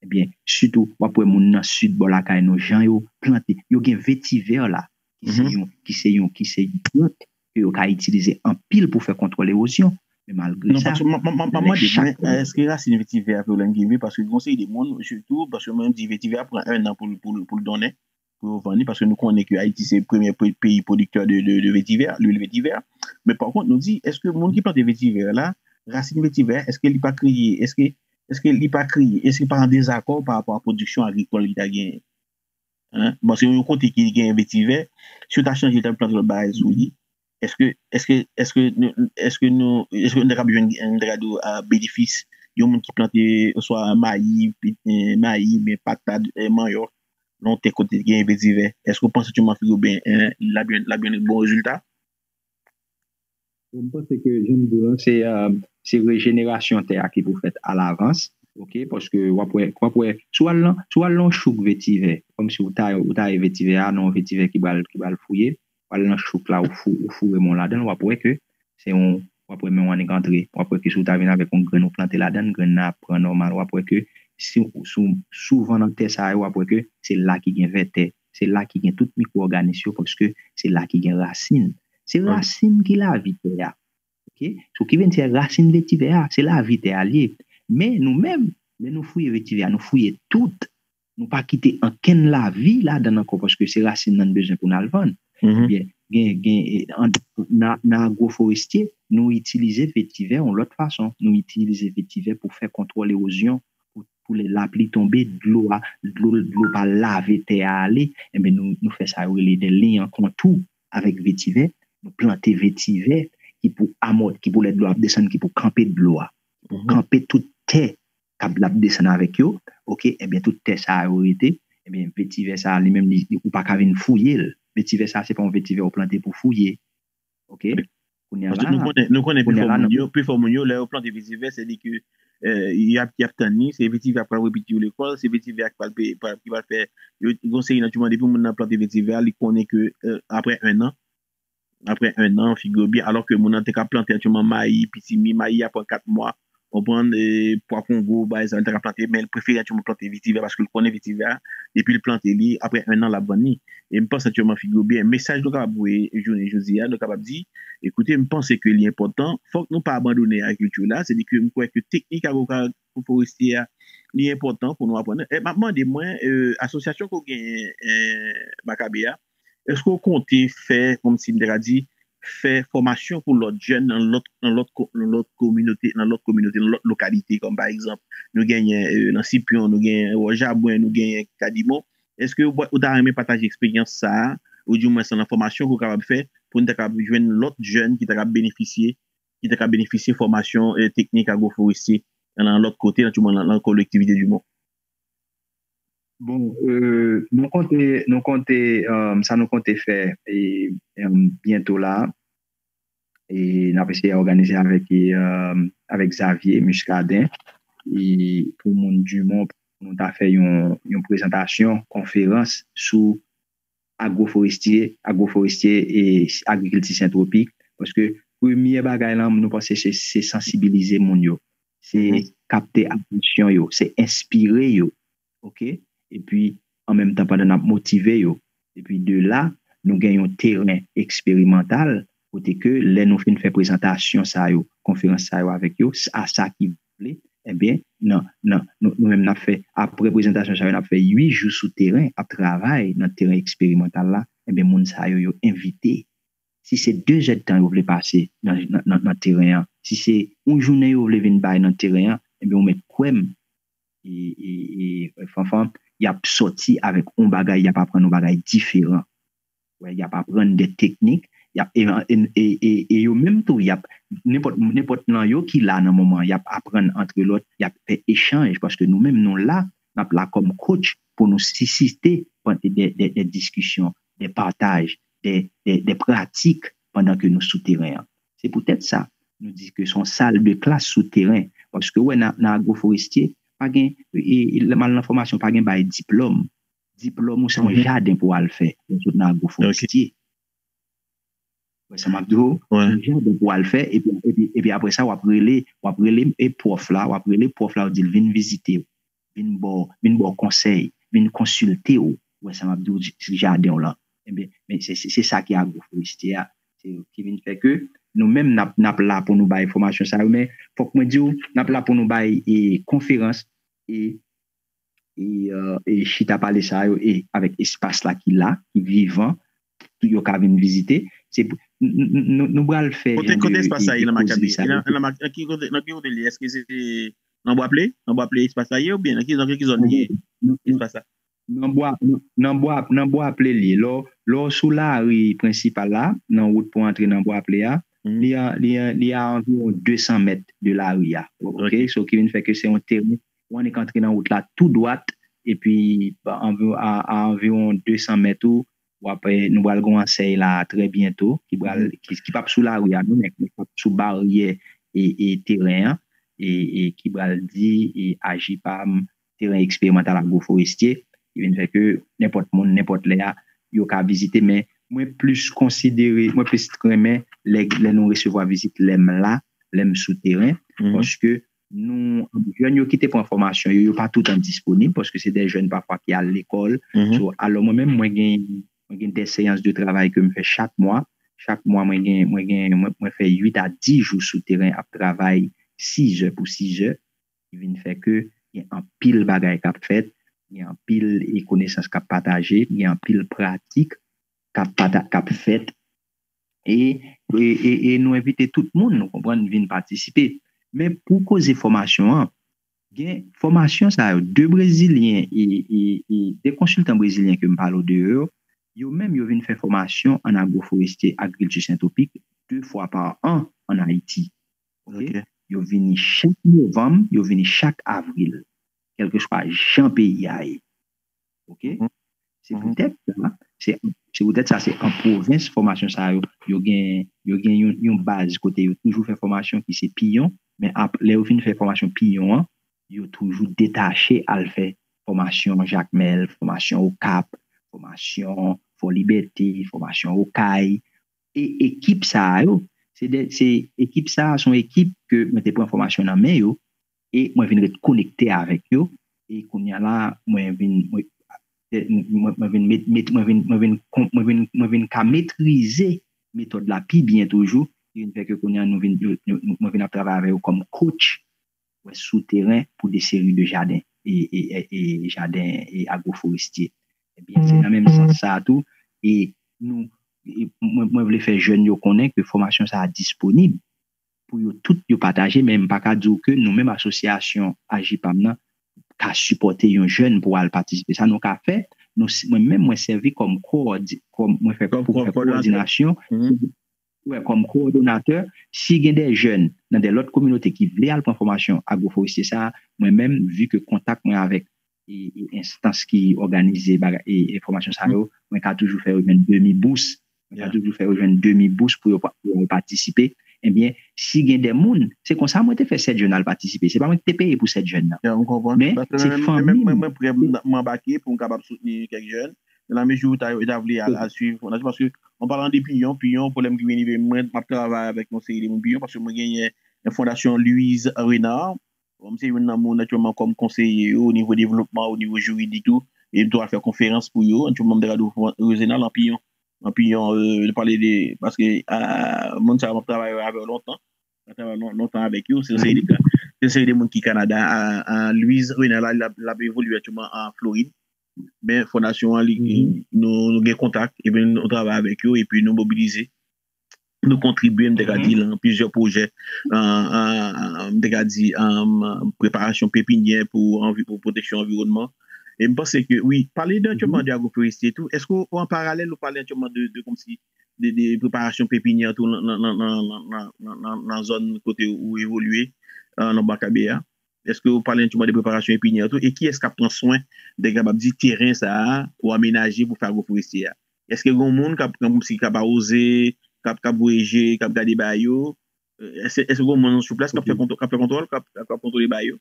Ebyen, sitou, w ap wè moun nan sid bò lakay nou, jan yo plante, yo gen vetivè la, ki se Mhm. yon, ki se yon, ki se yon plant ke yo ka itilize anpil pou fè kontwòl ewozyon. Men malgre Non, sa, paske m, m, m, m, m, lè mande, chak men, èske rasin vetivè a pwoblèm ki vle? Paske gen yon seri de moun, sitou, paske mwen, m di vetivè a pran en an pou l, pou l, pou l donnen, pou yo vann li, paske nou konnen ke Ayiti se premye pe- peyi pwodiktè de, de, de vetivè, lwil vetivè. Men pa kont, nou di, èske moun ki plante vetivè la, rasin vetivè, èske li pa kreye, èske, èske li pa kreye, èske li pa an dezakò pa rapò a pwodiksyon agrikòl li ta genyen? Hein? Bon, se yon kote ki gen vetivè, si yo ta chanje, ta plante lòt bagay sou li, èske, èske, èske nou, èske nou, èske nou ta kab jwenn, nou ta kab di, a, benefis yon moun ki plante oswa mayi, pi- eh, mayi, men patat, eh, manyòk, nan yon tè kote gen vetivè? Èske w panse Tchoumanfik oubyen, eh, l ap jwenn, l ap jwenn bon rezilta? Bon, m panse ke jan m di w lan, se, eh, se rejenerasyon tè a ki pou fèt alavans. Ok, paske w ap wè, w ap wè, si w al nan, si w al nan chouk vetivè, kòmsi w ta, w ta ye vetivè a, nan yon vetivè ki pral, ki pral fouye, w al nan chouk la, ou, fou, ou foure men w ladan l, w ap wè ke se yon, w ap wè men w annik antre, w ap wè ke si w ta vin avèk yon grenn ou plante ladan l, grenn nan ap pran nòmal, w ap wè ke si, si, souvan nan tè sa yo, w ap wè ke se la ki gen vètè, se la ki gen tout mikwo-òganis yo, paske se la ki gen rasin. Se rasin ki lavi tè a. Ok? So ki vle di se rasin vetivè a, se lavi tè a l ye. Men nou menm, lè nou fouye vetivè a, nou fouye tout. Nou pa kite ankenn lavi ladan l ankò, paske se rasin nan n bezwen pou n al vann. Ebyen, gen, gen, e, an, nan, nan agwoforestye, nou itilize vetivè yon lòt fason. Nou itilize vetivè pou fè kontwòl ewozyon, pou, pou lè lapli tonbe, dlo a, dlo, dlo pa lave tè a ale. Ebyen, nou, nou fè sa yo rele de liy an kontou avèk vetivè. Nou plante vetivè ki pou amò, ki pou lè dlo ap desann, ki pou kanpe dlo a, pou kanpe tout tè k ap, l ap desann avèk yo, ok, ebyen, tout tè sa yo rete, ebyen, vetivè sa li menm, li, ou pa ka vin fouye l. Vetivè sa, se pa yon vetivè ou plante pou fouye, ok? Kounye a Paske la, nou konnen, nou konnen kounye pifò a la, moun nan yo, pifò moun yo, lè yo plante vetivè, se di ke, eh, y ap, y ap tann li, se vetivè a k pral repiti yo lekòl, se vetivè a k pral pe-, pral, ki pral fè, yo, gon seri nan timoun, depi moun nan plante vetivè a, li konnen ke, eh, apre en an, apre en an, figi w byen, alò ke moun nan te ka plante aktyèlman mayi, pitimi, mayi a pran kat mwa, konprann, e, pwa kongo, bagay sa, li te ka plante, men l prefere aktyèlman plante vetivè paske l konnen vetivè a, depi l plante li, apre en an, l ap vann li. E m panse aktyèlman, figi w byen, mesaj nou kapab voye jounen jodi a, nou kapab di, ekoute, m panse ke li enpòtan, fòk nou pa abandone agrikilti la, se di ke m kwè ke teknik agwoforestye a, li enpòtan pou nou aprann. E m ap mande mwen, e, asosyasyon ke w genyen, e, Makabe a, èske w konte fè, kòmsi m ta ka di, fè fòmasyon pou lòt jèn nan lòt, nan lòt ko-, nan lòt kominote, nan lòt kominote, nan lòt lokalite, kòm pa egzanp, nou genyen, e, nan Sipyon, nou genyen Wòjabwen, nou genyen Kadimon. Èske w, ou ta renmen pataje eksperyans sa a, oudimwens nan fòmasyon ke w kapab fè, pou n ta kapab jwenn lòt jèn ki ta kapab benefisye, ki ta kapab benefisye fòmasyon, e, teknik agwoforestye nan lòt kote, nan, nan, nan kolektivite Dimon? Bon, e, nou konte, nou konte, e, sa nou konte fè, e, e, byento la, e n ap eseye òganize avèk, e, avèk Xavier Muscadin, e, pou moun Dimon, pou nou ta fè yon, yon prezantasyon, konferans sou agwoforestye, agwoforestye e agrikilti sentwopik, paske premye bagay lan, nou panse se, se sansibilize moun yo, se kapte atansyon yo, se enspire yo, ok? Epi, an menm tan, pandan n ap motive yo. Epi de la, nou gen yon teren eksperimantal, kote ke lè nou fin fè prezantasyon sa yo, konferans sa yo avèk yo, a sa ki vle, ebyen, nan, nan, nou, nou menm n ap fè, apre prezantasyon sa yo, n ap fè uit jou sou teren, ap travay nan teren eksperimantal la, ebyen, moun sa yo, yo envite. Si se de zèdtan yo vle pase nan, nan, nan, nan teren an, si se yon jounen yo vle vin bay nan teren an, ebyen, ou mèt kwè m, e, e, e, Fanfan, y ap sòti avèk yon bagay, y ap aprann yon bagay diferan. Wè, y ap aprann de teknik, y ap, e, e, e, e, e yo menm tou, y ap, nenpòt, nenpòt nan yo ki la nan moman, y ap aprann antre lòt, y ap fè echanj, paske nou menm nou la, n ap la kòm coach pou nou sisite de, de, de diskisyon, de pataj, de, de, de pratik pandan ke nou sou teren an. Se poutèt sa, nou di ke se yon sal de klas sou teren, paske wè nan, nan agwoforestye, pa gen, e, e, lè m al nan fòmasyon, pa gen bay diplòm. Diplòm ou se yon jaden pou al fè, lè w sot nan agwoforestye. Wè sa m ap di w, se yon jaden pou al fè, epi, epi, epi apre sa, w ap rele, w ap rele, e pwòf la, w ap rele pwòf la, w di l vin vizite w, vin ba w, vin ba w konsèy, vin konsilte w. Wè sa m ap di w, sou jaden w lan. Ebyen, men se, se, se sa ki agwoforestye a. Se ki vin fè ke nou menm n ap, n ap la pou nou bay fòmasyon sa yo, men fòk mwen di w, n ap la pou nou bay, e, konferans, e, e, e, e chita pale sa yo, e avèk espas la ki la, ki vivan, pou yo ka vin vizite. Se pou, n-, n-, n-, nou, nou pral fè Kote, jan kote de, espas de, sa ye de nan Makabe? Kozri sa Nan, yo. Nan, nan ki kote, nan ki kote li ye? Èske se nan Bwaple? Nan Bwaple espas la ye oubyen nan ki, nan ki zòn li ye? Nan, nan, espas la? Nan Bwa, nan, nan Bwa, nan Bwaple li ye. Lè w, lè w sou lari prensipal la, nan wout pou antre nan Bwaple a, li a, li a, li a anviwon de san mèt de lari a. Ok? Ok. So, ki vin fè ke se yon teren, ou annik antre nan wout la tou dwat, epi anvi-, a, a anviwon de san mèt ou, w ap, e, nou pral gen yon ansèy la trè byento, ki pral, ki, ki p ap sou lari a, non, men ki p ap sou baryè e, e teren an. e, e ki pral di e AJPAM, teren eksperimantal agroforestye, ki vin fè ke nenpòt moun, nenpòt lè a, yo ka vizite, men mwen plis konsidere, mwen plis renmen lè, lè nou resevwa vizit, lè m la, lè m sou teren, paske nou, jèn yo ki te pran fòmasyon yo, yo pa toutan disponib, paske se de jèn pafwa ki al lekòl. So, alò mwen menm, mwen gen, mwen gen de seyans de travay ke m fè chak mwa. Chak mwa, mwen gen, mwen gen, mwen, mwen fè uit a dis jou sou teren ap travay sizè pou sizè, ki vin fè ke gen anpil bagay k ap fèt, gen anpil e konesans k ap pataje, gen anpil pratik k ap pata-, k ap fèt, e, e, e, e nou envite tout moun, nou konprann, vin patisipe. Men pou koze fòmasyon an, gen fòmasyon sa yo, de Brezilyen e, e, e de konsiltan brezilyen ke m pale w de yo, yo menm yo vin fè fòmasyon an agroforestye, agrikilti sentopik, de fwa pa an an Ayiti. Ok? Yo vini chak novanm, yo vini chak avril, kèlkeswa jan peyi a ye. Ok? Se poutèt sa, se, se poutèt sa, se an pwovens fòmasyon sa yo, yo gen, yo gen yon, yon baz kote yo toujou fè fòmasyon ki se Piyon, men ap, lè yo fin fè fòmasyon Piyon an, yo toujou detache al fè fòmasyon Jakmèl, fòmasyon Okap, fòmasyon Fò Libète, fòmasyon Okay. E ekip sa a yo, se de, se ekip sa a, se yon ekip ke mwen te pran fòmasyon nan men yo, e mwen vin ret konekte avèk yo, e kounye a la, mwen vin, mwen, mwen, mwen vin met, met, mwen vin, mwen vin, kon-, mwen vin, mwen vin ka metrize metòd la pi byen toujou, ki vin fè ke kounye a nou vin, nou, nou, nou, mwen vin ap travay avè yo kòm coach, wè, sou teren pou de seri de jaden, e, e, e, e jaden e agroforestye. Ebyen, se nan menm sans sa a tou, e nou, e mwen, mwen vle fè jèn yo konnen ke fòmasyon sa a disponib pou yo tout yo pataje, men m pa ka di w ke nou menm asosyasyon AJPAM nan ka sipòte yon jèn pou al patisipe. Sa nou ka fè, nou, mwen menm, mwen sèvi kòm kowòdi-, kòm, mwen fè, pou fè kowòdinasyon, wè, kòm kowòdonatè, si gen de jèn nan de lòt kominote ki vle al pran fòmasyon agroforestye sa a, mwen menm, vi ke kontak mwen avèk e, e enstans ki òganize bagay, e, e fòmasyon sa yo, mwen ka toujou fè yo jwenn demi bous. Mwen ka toujou fè yo jwenn demi bous pou yo pa-, pou yo patisipe. Ebyen, si gen de moun, se konsa mwen te fè sèt jèn al patisipe. Se pa mwen ki te peye pou sèt jèn nan. Men, se fanmi m. Mwen, mwen, mwen prè, m, m anbake pou m kapab soutni kèk jèn. Nan lamezi ou ta, ou ta vle al, al swiv fondasyon, paske an palan de Piyon, Piyon, pwoblèm ki vini, mwen, m ap travay avèk yon seri de moun Piyon, paske mwen genyen yon fondasyon Louise Renard. Bon, m se youn nan moun aktyèlman kòm konseye yo, o nivo devlopman, o nivo jiridik tou. E m tou al fè konferans pou yo. Aktyèlman, m te ka di w, Rezenal, an Piyon. An Piyon, euh, nou pale de, paske, ah, moun sa yo, m ap travay avè yo lontan. M ap travay lon-, lontan avèk yo. Se yon seri de ka, se yon seri de moun ki Kanada. Ah, ah, Louise Renal la, l ap, l ap evolye aktyèlman an Florid. Men fondasyon an, li, nou, nou gen kontak, epi nou travay avèk yo, epi nou mobilize, nou kontribye, m te ka di, nan plizyè pwojè, an, an, an, m te ka di, an, preparasyon pepinyè pou anvi-, pou pwoteksyon anviwònman. E m panse ke, wi, pale de, aktyèlman de agroforestye tou. Èske w, an paralèl, ou pale aktyèlman de, de, kòmsi, de, de preparasyon pepinyè tou nan, nan, nan zòn kote ou evolye, an, nan Bakabe a? Èske ou pale aktyèlman de preparasyon pepinyè tou? E kiyès k ap pran swen de, kapab di, teren sa a ou amenaje pou fè agroforestye a? Èske gen moun k ap, kòmsi, k ap awoze, k ap, k ap voye je, k ap gade bagay yo? Èske, èske gen moun sou plas k ap fè kontwò-, k ap fè kontwòl, k ap, k ap kontwole bagay yo?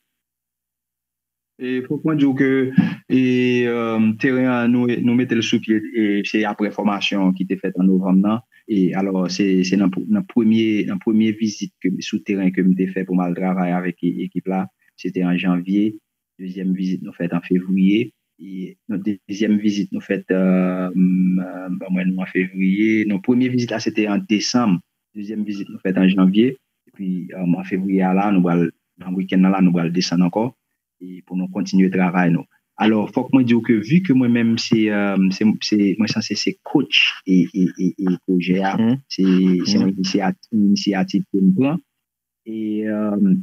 E fòk mwen di w ke, e, um, teren an, nou, nou mete l sou pye, e se aprè fòmasyon ki te fèt an novanm nan. E alò, se, se nan, nan premye, nan premye vizit ke, sou teren ke m te fè pou m al travay avèk e-, ekip la, se te an janvye. Dezyèm vizit nou fèt an fevriye. E, non, dezyèm vizit nou fèt, euh, m, euh, ban mwen nou an fevriye. Non, premye vizit la, se te an desanm. Dezyèm vizit nou fèt an janvye. Epi, euh, an fevriye a la, nou pral, nan wikenn nan la, nou pral desann ankò. E pou nou kontinye travay nou. Alò, fòk mwen di w ke vi ke mwen menm, se, euh, se, se, mwen sanse se coach e, e, e, e pwojè a. Se, se yon inisiyat-, yon inisyativ ke m pran. E, euh,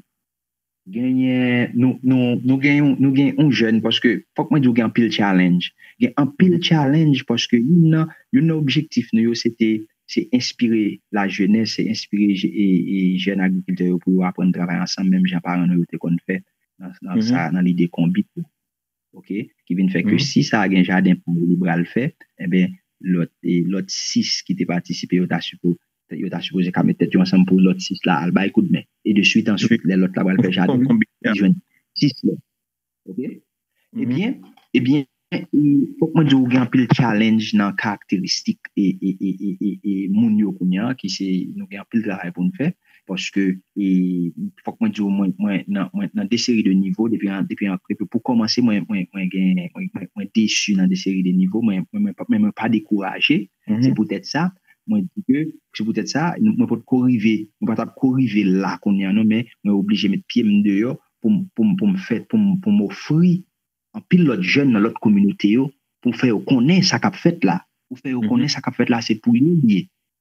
genyen, nou, nou, nou gen yon, nou gen yon jèn, paske fòk mwen di w gen anpil challenge. Gen anpil challenge paske youn nan, youn nan objektif nou yo, se te, se enspire lajenès, se enspire je-, e, e jèn agrikiltè yo pou yo aprann travay ansanm, menm jan paran nou yo te konn fè nan, nan sa, nan lide konbit la. Ok? Ki vin fè ke si sa gen jaden pa yo li pral fè, enben, lòt, e lòt sis ki te patisipe yo ta sipo-, yo ta sipoze ka met tèt yo ansanm pou lòt sis la al bay kout men. E de swit answit, lè lòt la pral fè jaden, li jwenn sis lòt. Ok? Ebyen, ebyen, fòk mwen di w gen anpil challenge nan karakteristik e, e, e, e, e, e moun yo kounye a, ki se, nou gen anpil travay pou n fè, paske e, fòk mwen di w, mwen, mwen, nan, mwen, nan de seri de nivo, depi, an- depi, an- depi pou kòmanse, mwen, mwen, mwen gen, mwen, mwen, mwen desi nan de seri de nivo, mwen, mwen, mwen, pa- men mwen pa dekouraje. Se poutèt sa, mwen di ke, se poutèt sa, mwen potko rive, mwen pa t ap ko rive la kounye a non, men mwen oblije met pye m deyò pou m, pou m, pou m fè, pou m, pou m ofri anpil lòt jèn nan lòt kominote yo, pou fè yo konnen sa k ap fèt la. Pou fè yo konnen sa k ap fèt la, se pou yo li ye.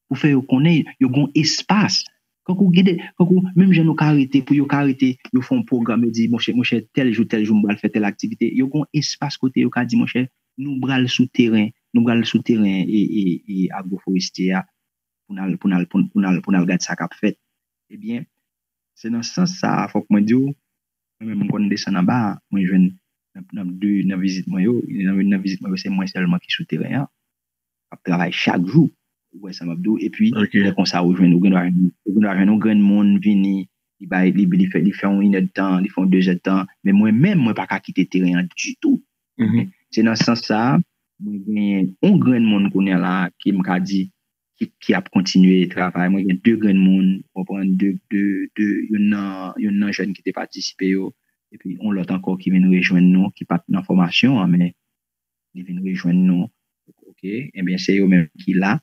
Pou fè yo konnen yo gon espas. Kankou gide, kankou menm jan nou ka rete, pou yo ka rete, yo fè yon pwogram, yo di, monchè, monchè, tèl jou, tèl jou, m pral fè tèl aktivite. Yo gon espas kote yo ka di, monchè, nou pral sou teren, nou pral sou teren e, e, e agroforestye a pou n al, pou n al, pou, pou n al, pou n al gad sa k ap fèt. Ebyen, se nan sans sa a, fòk mwen di w, mwen menm, m konn desann anba a, mwen jwenn nan, nan de nan vizit mwen yo, nan youn nan vizit mwen yo, se mwen sèlman ki sou teren an, k ap travay chak jou. Ou wè sa m ap di w? Epi, lè konsa, ou jwenn, ou gen dwa jwenn, ou gen dwa jwenn yon grenn moun vini, li bay, li, li fè, li fè yon inèdtan, li fè yon dezèdtan, men mwen menm, mwen pa ka kite teren an ditou. Se nan sans sa a, mwen genyen yon grenn moun kounye a la ki m ka di, ki, ki ap kontinye travay. Mwen gen de grenn moun, ou konprann, de, de, de, youn nan, youn nan jèn ki te patisipe yo, epi yon lòt ankò ki vin rejwenn nou, ki pa t nan fòmasyon an, men li vin rejwenn nou. Ok, ebyen, se yo menm ki la,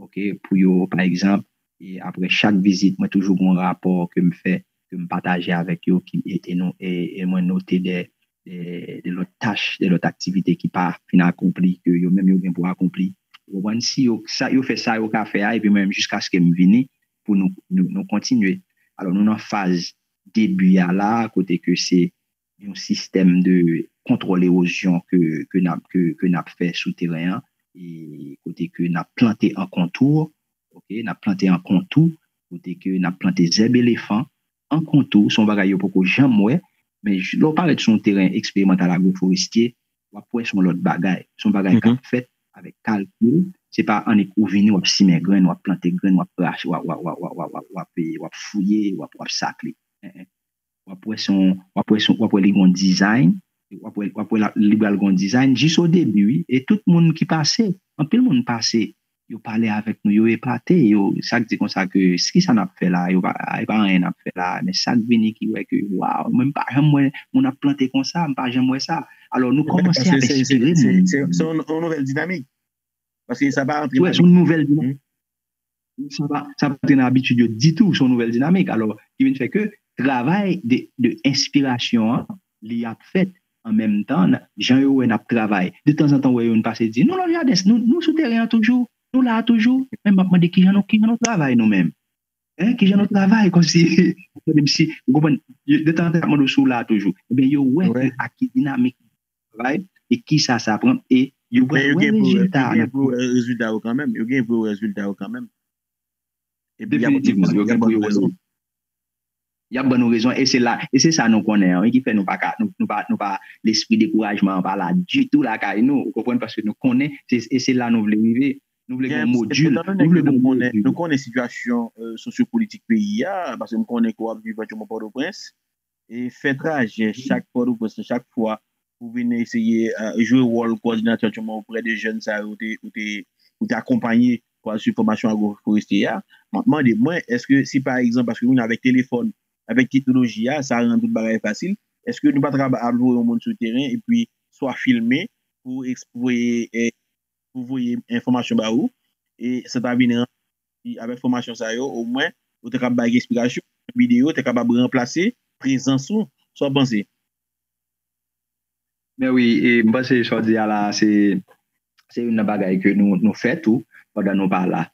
ok, pou yo, pa egzanp, e apre chak vizit, mwen toujou gen yon rapò ke m fè, ke m pataje avèk yo, ki, e, e nou, e, e mwen note de, de, de lòt tach, de lòt aktivite ki pa fin akonpli, ke yo menm yo gen pou akonpli. Ou konprann? Si yo, sa, yo fè sa yo ka fè a, epi mwen menm, jiskaske m vini, pou nou, nou, nou kontinye. Alò, nou nan faz debi a la, kote ke se yon sistèm de kontwòl ewozyon ke, ke n ap, ke, ke n ap fè sou teren an, e kote ke n ap plante an kontou, ok, n ap plante an kontou, kote ke n ap plante zèb elefan an kontou, se yon bagay yo poko janm wè, men j- lè w parèt sou yon teren eksperimantal agroforestye, w ap wè se yon lòt bagay. Se yon bagay k ap fèt avèk kalkil, se pa annik ou vini, w ap simen grenn, w ap plante grenn, w ap rache, w ap, w ap, w ap, w ap, w ap, w ap, w ap, w ap fouye, w ap, w ap sakle. En, en. W ap wè se yon, w ap wè se yon, w ap wè li gon dizayn, w ap wè, w ap wè la- li pral gon dizayn, jis o debi, wi. E tout moun ki pase, anpil moun pase, yo pale avèk nou, yo epate, yo, sa k di konsa ke, kisa n ap fè la, yo pa, e pa anyen n ap fè la, men sa k vini ki wè ke, waw, mwen m pa janm wè moun ap plante konsa, m pa janm wè sa. Alò, nou kòmanse ap enspire moun. Se yon nouvèl dinamik. Paske sa pa antre. Wi, se yon nouvèl dinamik. Sa pa, sa pa antre nan abitid yo ditou, se yon nouvèl dinamik. Alò, ki vin fè ke travay de, de enspirasyon an, li ap fèt an menm tan, jan yo wè n ap travay. De tanzantan, ou wè yo vin pase di, nou nan jaden, nou, nou sou teren an toujou, nou la a toujou. Men m ap mande kijan nou, kijan nou travay nou menm. Hein, kijan nou travay, kòmsi, ou konprann, de tanzantan, y ap mande w si w la a toujou. Ebyen, yo wè ke ak ki dinamik travay, e kisa sa pran, e yo pral wè rezilta. Yo gen pou wè rezilta yo kanmenm. Yo gen pou wè rezilta yo kanmenm. Definitivman, yo gen pou wè rezilta. Y ap ban nou rezon, e se la, e se sa nou konnen an, wi, ki fè nou pa ka, nou, nou pa, nou pa, lespri dekourajman an pa la ditou lakay nou, ou konprann, paske nou konnen, se, e se la nou vle rive. Nou vle gen modil, nou vle gen modil. Nou konnen sitiyasyon, euh, sosyopolitik peyi a, paske m konnen ke w ap viv aktyèlman Pòtoprens, e fè trajè chak Pòtoprens, chak fwa pou vin eseye, euh, jwe wòl kowòdinatè, aktyèlman oprè de jèn sa yo, ou te, ou te, ou te akonpanye pou al swiv fòmasyon agroforestye a. M ap mande mwen, èske si pa egzanp, paske nou avèk telefòn, avèk teknoloji a, sa rann tout bagay fasil, èske nou pa t kapab ap voye yon moun sou teren epi swa filme pou eks- voye, eh, pou voye enfòmasyon ba ou, e sa ta vin rann, avèk fòmasyon sa yo, omwen, ou te kapab bay eksplikasyon, videyo te kapab ranplase prezans ou. Sa w panse? Men wi, e, m panse sa w di a la, se, se youn nan bagay ke nou, nou fè tou pandan nou pa la.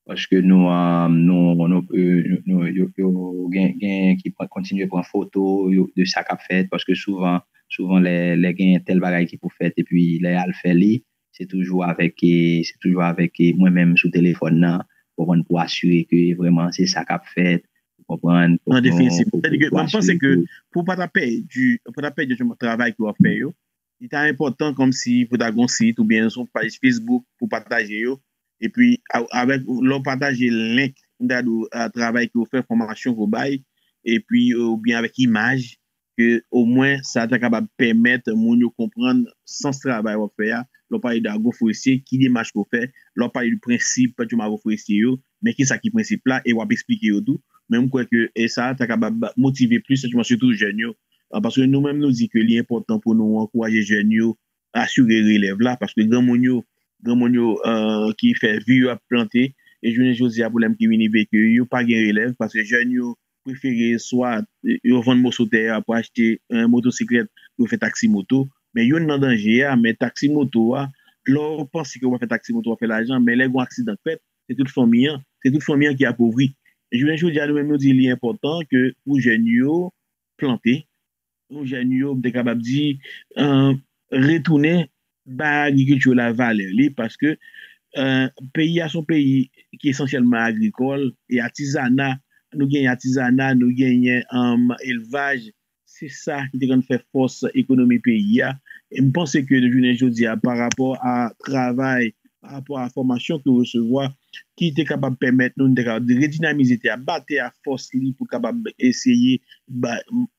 Paske nou, ah, nou, nou, eh, nou, yo, yo gen, gen ki pran, kontinye pran foto yo, de sa k ap fèt, paske souvan, souvan lè, lè gen tèl bagay ki pou fèt, epi lè y al fè li, se toujou avèk, eh, se toujou avèk, eh, mwen menm sou telefòn nan, ou konprann, pou asire ke vrèman se sa k ap fèt, ou konprann, pou... Non, definitivman. Sètadi ke mwen panse ke pou w pa ta pèdi, pou w pa ta pèdi travay ke w ap fè yo, li ta enpòtan kòmsi pou w ta gon sit oubyen yon paj Facebook pou w pataje yo. Epi, a- avèk, lè w pataje link m ta di w, a, travay ke w fè, fòmasyon ke w bay, epi, oubyen avèk imaj, ke omwen sa ta kapab pèmèt moun yo konprann sans travay w ap fè a. Lè w pale de agroforestye, ki demach ke w fè? Lè w pale de prensip, patwon agroforestye yo, men ki sa ki prensip la, e w ap eksplike yo tou. Men m kwè ke, e sa ta kapab motive plis, sitou jèn yo. A, paske nou menm nou di ke li enpòtan pou nou ankouraje jèn yo asire relèv la, paske granmoun yo, granmoun yo, e, ki fè vi yo ap plante, e jounen jodi a, pwoblèm ki vin rive ke yo pa gen relèv, paske jèn yo prefere swa, e, yo vann moso tè a pou achte, e, motosiklèt pou yo fè taksi moto, men youn nan danje a, men taksi moto a, lè w panse ke w ap fè taksi moto, w ap fè lajan, men lè gen yon aksidan k fèt, se tout fanmi an, se tout fanmi an ki apovri. E jounen jodi a, nou menm nou di li enpòtan ke pou jèn yo plante, nou jèn yo, m te kapab di, e, retounen bay agrikilti la valè li, paske, e, peyi a se yon peyi ki esansyèlman agrikòl, e atizana, nou genyen atizana, nou genyen, e, elvaj, se sa ki te konn fè fòs ekonomi peyi a. E m panse ke jounen jodi a, pa rapò a travay, pa rapò a fòmasyon ke w resevwa, ki te kapab pèmèt nou, nou te kapab redinamize tè a, ba tè a fòs li pou kapab eseye ba,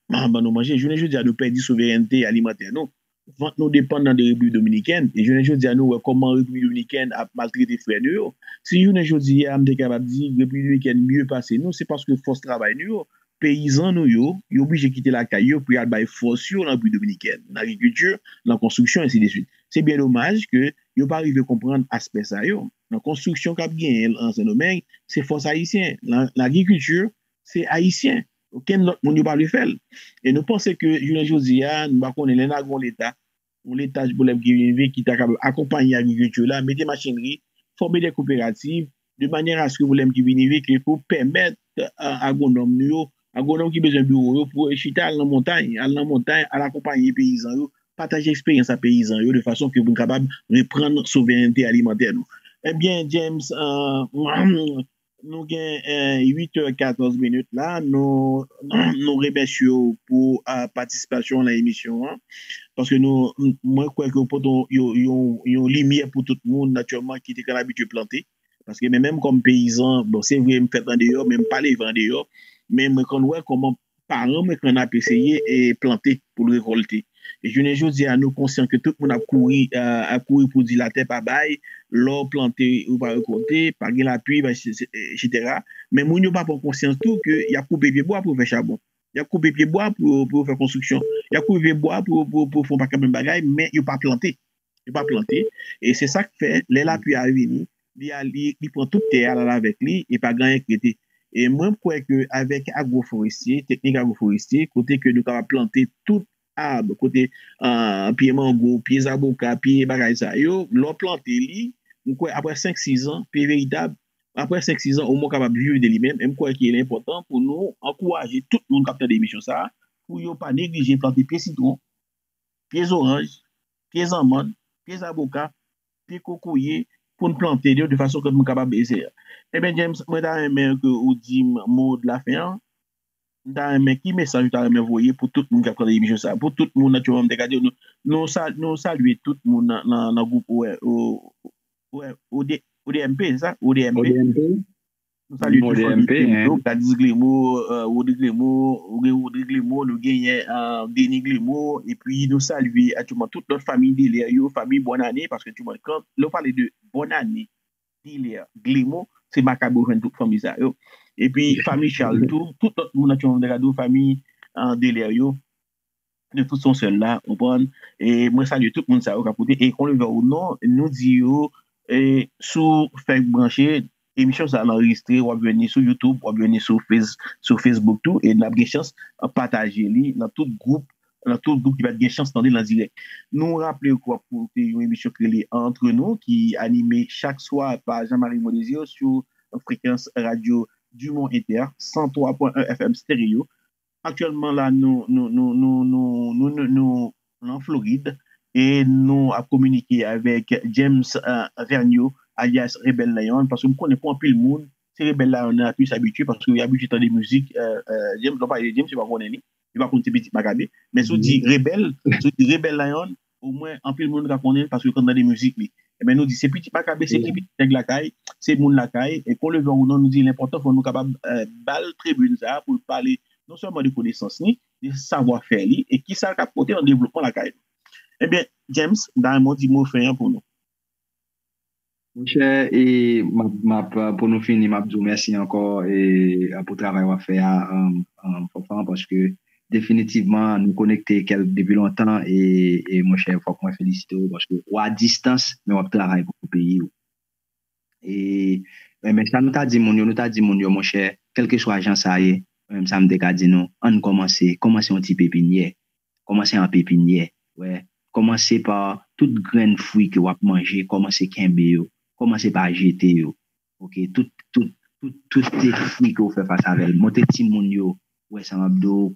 ban nou manje. Jounen jodi a, nou pèdi souverènte alimantè nou. Vant nou depann nan de Repiblik Dominikèn. E jounen jodi a, nou wè kòman Repiblik Dominikèn ap maltrete frè nou yo. Si jounen jodi a, m te kapab di Repiblik Dominikèn mye pase nou, se paske fòs travay nou yo, peyizan nou yo, yo oblije kite lakay yo pou y al bay fòs yo nan Repiblik Dominikèn, nan agrikilti, nan konstriksyon, ensi de swit. Se byen domaj ke yo pa rive konprann aspè sa yo. Nan konstriksyon k ap genyen an Sendomeng, se fòs ayisyen. Nan, nan agrikilti, se ayisyen. Okenn lòt moun yo pa vle fè l. E nou panse ke jounen jodi a, nou pa konnen lè n a gen yon leta, yon leta pwoblèm ki vin rive ki ta kapab akonpaye agrikilti la, mete machinri, fòme de koperativ, de manyè aske pwoblèm ki vin rive ke pou pèmèt, a, agwonòm nou yo, agwonòm ki bezwen biwo yo pou yo chita al nan montay, al nan montay, al akonpaye peyizan yo, pataje eksperyans a peyizan yo de fason ke pou n kapab reprann souverènte alimantè nou. Ebyen, James, e, nou gen, e, uit è katòz minit la. Nou, nou remèsye w pou, e, patisipasyon w nan emisyon an. Paske nou, m-, mwen kwè ke w pote yon, yon, yon, yon limyè pou tout moun, natirèlman, ki te konn abitye plante. Paske men menm kòm peyizan, bon, se vre, m fèt andeyò, men m pa leve andeyò. Men mwen konn wè kòman paran mwen konn ap eseye e plante pou l rekòlte. E jounen jodi a, nou konsyan ke tout moun ap kouri, e, ap kouri pou di latè pa bay, lè w plante, ou pa rekòlte, pa gen lapli, pa, etsetera. Men moun yo pa pran konsyans tou ke y ap koupe pye bwa pou yo fè chabon. Y ap koupe pye bwa pou, pou yo fè konstriksyon. Y ap koupe pye bwa pou, pou, pou fè yon pakèt bagay, men yo pa plante. Yo pa plante. E se sa k fè, lè lapli a vini, li, a, li, li pran tout tè a, l al avèk li, e pa gen anyen k rete. E mwen, m kwè ke avèk agroforestye, teknik agroforestye, kote ke nou kapab plante tout ab, kote, a, pye mango, pye zaboka, pye bagay sa yo, lè w plante li, m kwè apre senk, sis an, pye veritab, apre senk, sis an, omwen w kapab viv de li menm. E m kwè ke li enpòtan pou nou ankouraje tout moun k ap tande emisyon sa a, pou yo pa neglije plante pye sitwon, pye zoranj, pye zanmann, pye zaboka, pye kokoye, pou n plante yo de fason ke nou kapab eseye. Ebyen, James, mwen ta renmen ke ou di m mo de la fen an. M ta renmen, ki mesaj ou ta renmen voye pou tout moun k ap tande emisyon sa a? Pou tout moun, natirèlman, m te ka di, nou, nou sa-, nou salye tout moun nan, nan, nan gwoup, wè, o, wè, O D, O D M P, se sa? O D M P. O D M P. Nou salye tout fanmi Glemo yo, Gladys Glemo, e, Rodrigue Glemo, ou gen Rodrigue Glemo, nou genyen, e, Denis Glemo, epi nou salye aktyèlman tout lòt fanmi Delè yo, fanmi Bòn Ane, paske aktyèlman, kan lè w pale de Bòn Ane, Delè, Glemo, se Makab ou jwenn tout fanmi sa yo. Epi fanmi Charles tou, tout lòt moun aktyèlman, m ta ka di w, fanmi, e, Delè yo, de tout son sèl la, ou konprann? E mwen salye tout moun sa yo k ap koute. E kon le vle ou non, nou di yo, e, si w fèk branche, emisyon sa a anrejistre, w ap jwenn li sou YouTube, w ap jwenn li sou Face-, sou Facebook tou, e n ap gen chans pataje li nan tout gwoup, nan tout gwoup ki pa t gen chans tande l an dirèk. Nou raple w ke w ap koute yon emisyon ki rele Entre Nous, ki anime chak swa pa Jean Marie Mondésir sou frekans radyo Dumont Inter, san twa pwen en F M stereo. Aktyèlman la, nou, nou, nou, nou, nou, nou, nou, nou nan Florid e nou ap kominike avèk James, e, Vernio, alyas Rebel Lion, paske m konnen pou anpil moun, se Rebel Lion nan yo plis abitye, paske yo abitye tande mizik, e, e, James, lè w pale de James, yo pa konnen li, yo pa konn se pitit Makabe, men si w di Rebel, si w di Rebel Lion, omwen anpil moun ka konnen l paske yo konn tande mizik li. Ebyen, nou di se pitit Makabe, se ki pitit nèg lakay, se moun lakay, e kon leve ou non, nou di l enpòtan, fò nou kapab eh, ba l tribin sa a pou l pale non sèlman de konesans li, de savwafè li, e ki sa l ka pote nan devlopman lakay nou. Ebyen, James, m ta renmen w di mo fen an pou nou. Monchè, e m ap, m ap, pou nou fini, m ap di w mèsi ankò e, pou travay w ap fè a, um, um, Fanfan, paske definitivman, nou konekte kèl, depi lontan, e, e monchè, fòk mwen felisite w, paske w a distans, men w ap travay pou peyi w. E, men sa nou ta di moun yo, nou ta di moun yo, monchè, kèlkeswa jan sa ye, menm sa m te ka di nou, ann kòmanse, kòmanse yon ti pepinyè, kòmanse an pepinyè, wè, kòmanse pa tout grenn fwi ke w ap manje, kòmanse kenbe yo, kòmanse pa jete yo, oke, tout, tout, tout, tout se fwi ke w fè fas avè l, montre timoun yo, wè sa m ap di w,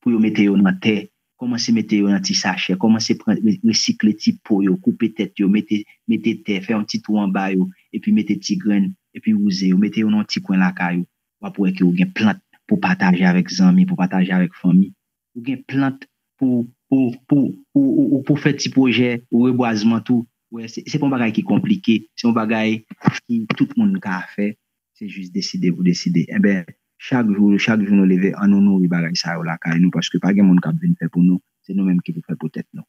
pou yo mete yo nan tè, kòmanse mete yo nan ti sachè, kòmanse pran, resikle ti po yo, koupe tèt yo, mete, mete tè, fè yon ti twou anba yo, epi mete ti grenn, epi wouze yo, mete yo nan yon ti kwen lakay ou, w ap wè ke ou gen plant pou pataje avèk zanmi, pou pataje avèk fanmi, ou gen plant pou, pou, pou, pou, pou, pou fè ti pwojè rebwazman tou. Wè, se, se pa yon bagay ki konplike, se yon bagay ki tout moun ka fè, se jis deside pou deside. Enben, chak jou, chak jou nou leve, ann nou nouri bagay sa yo lakay nou, paske pa gen moun k ap vin fè pou nou, se nou menm ki pou fè pou tèt nou.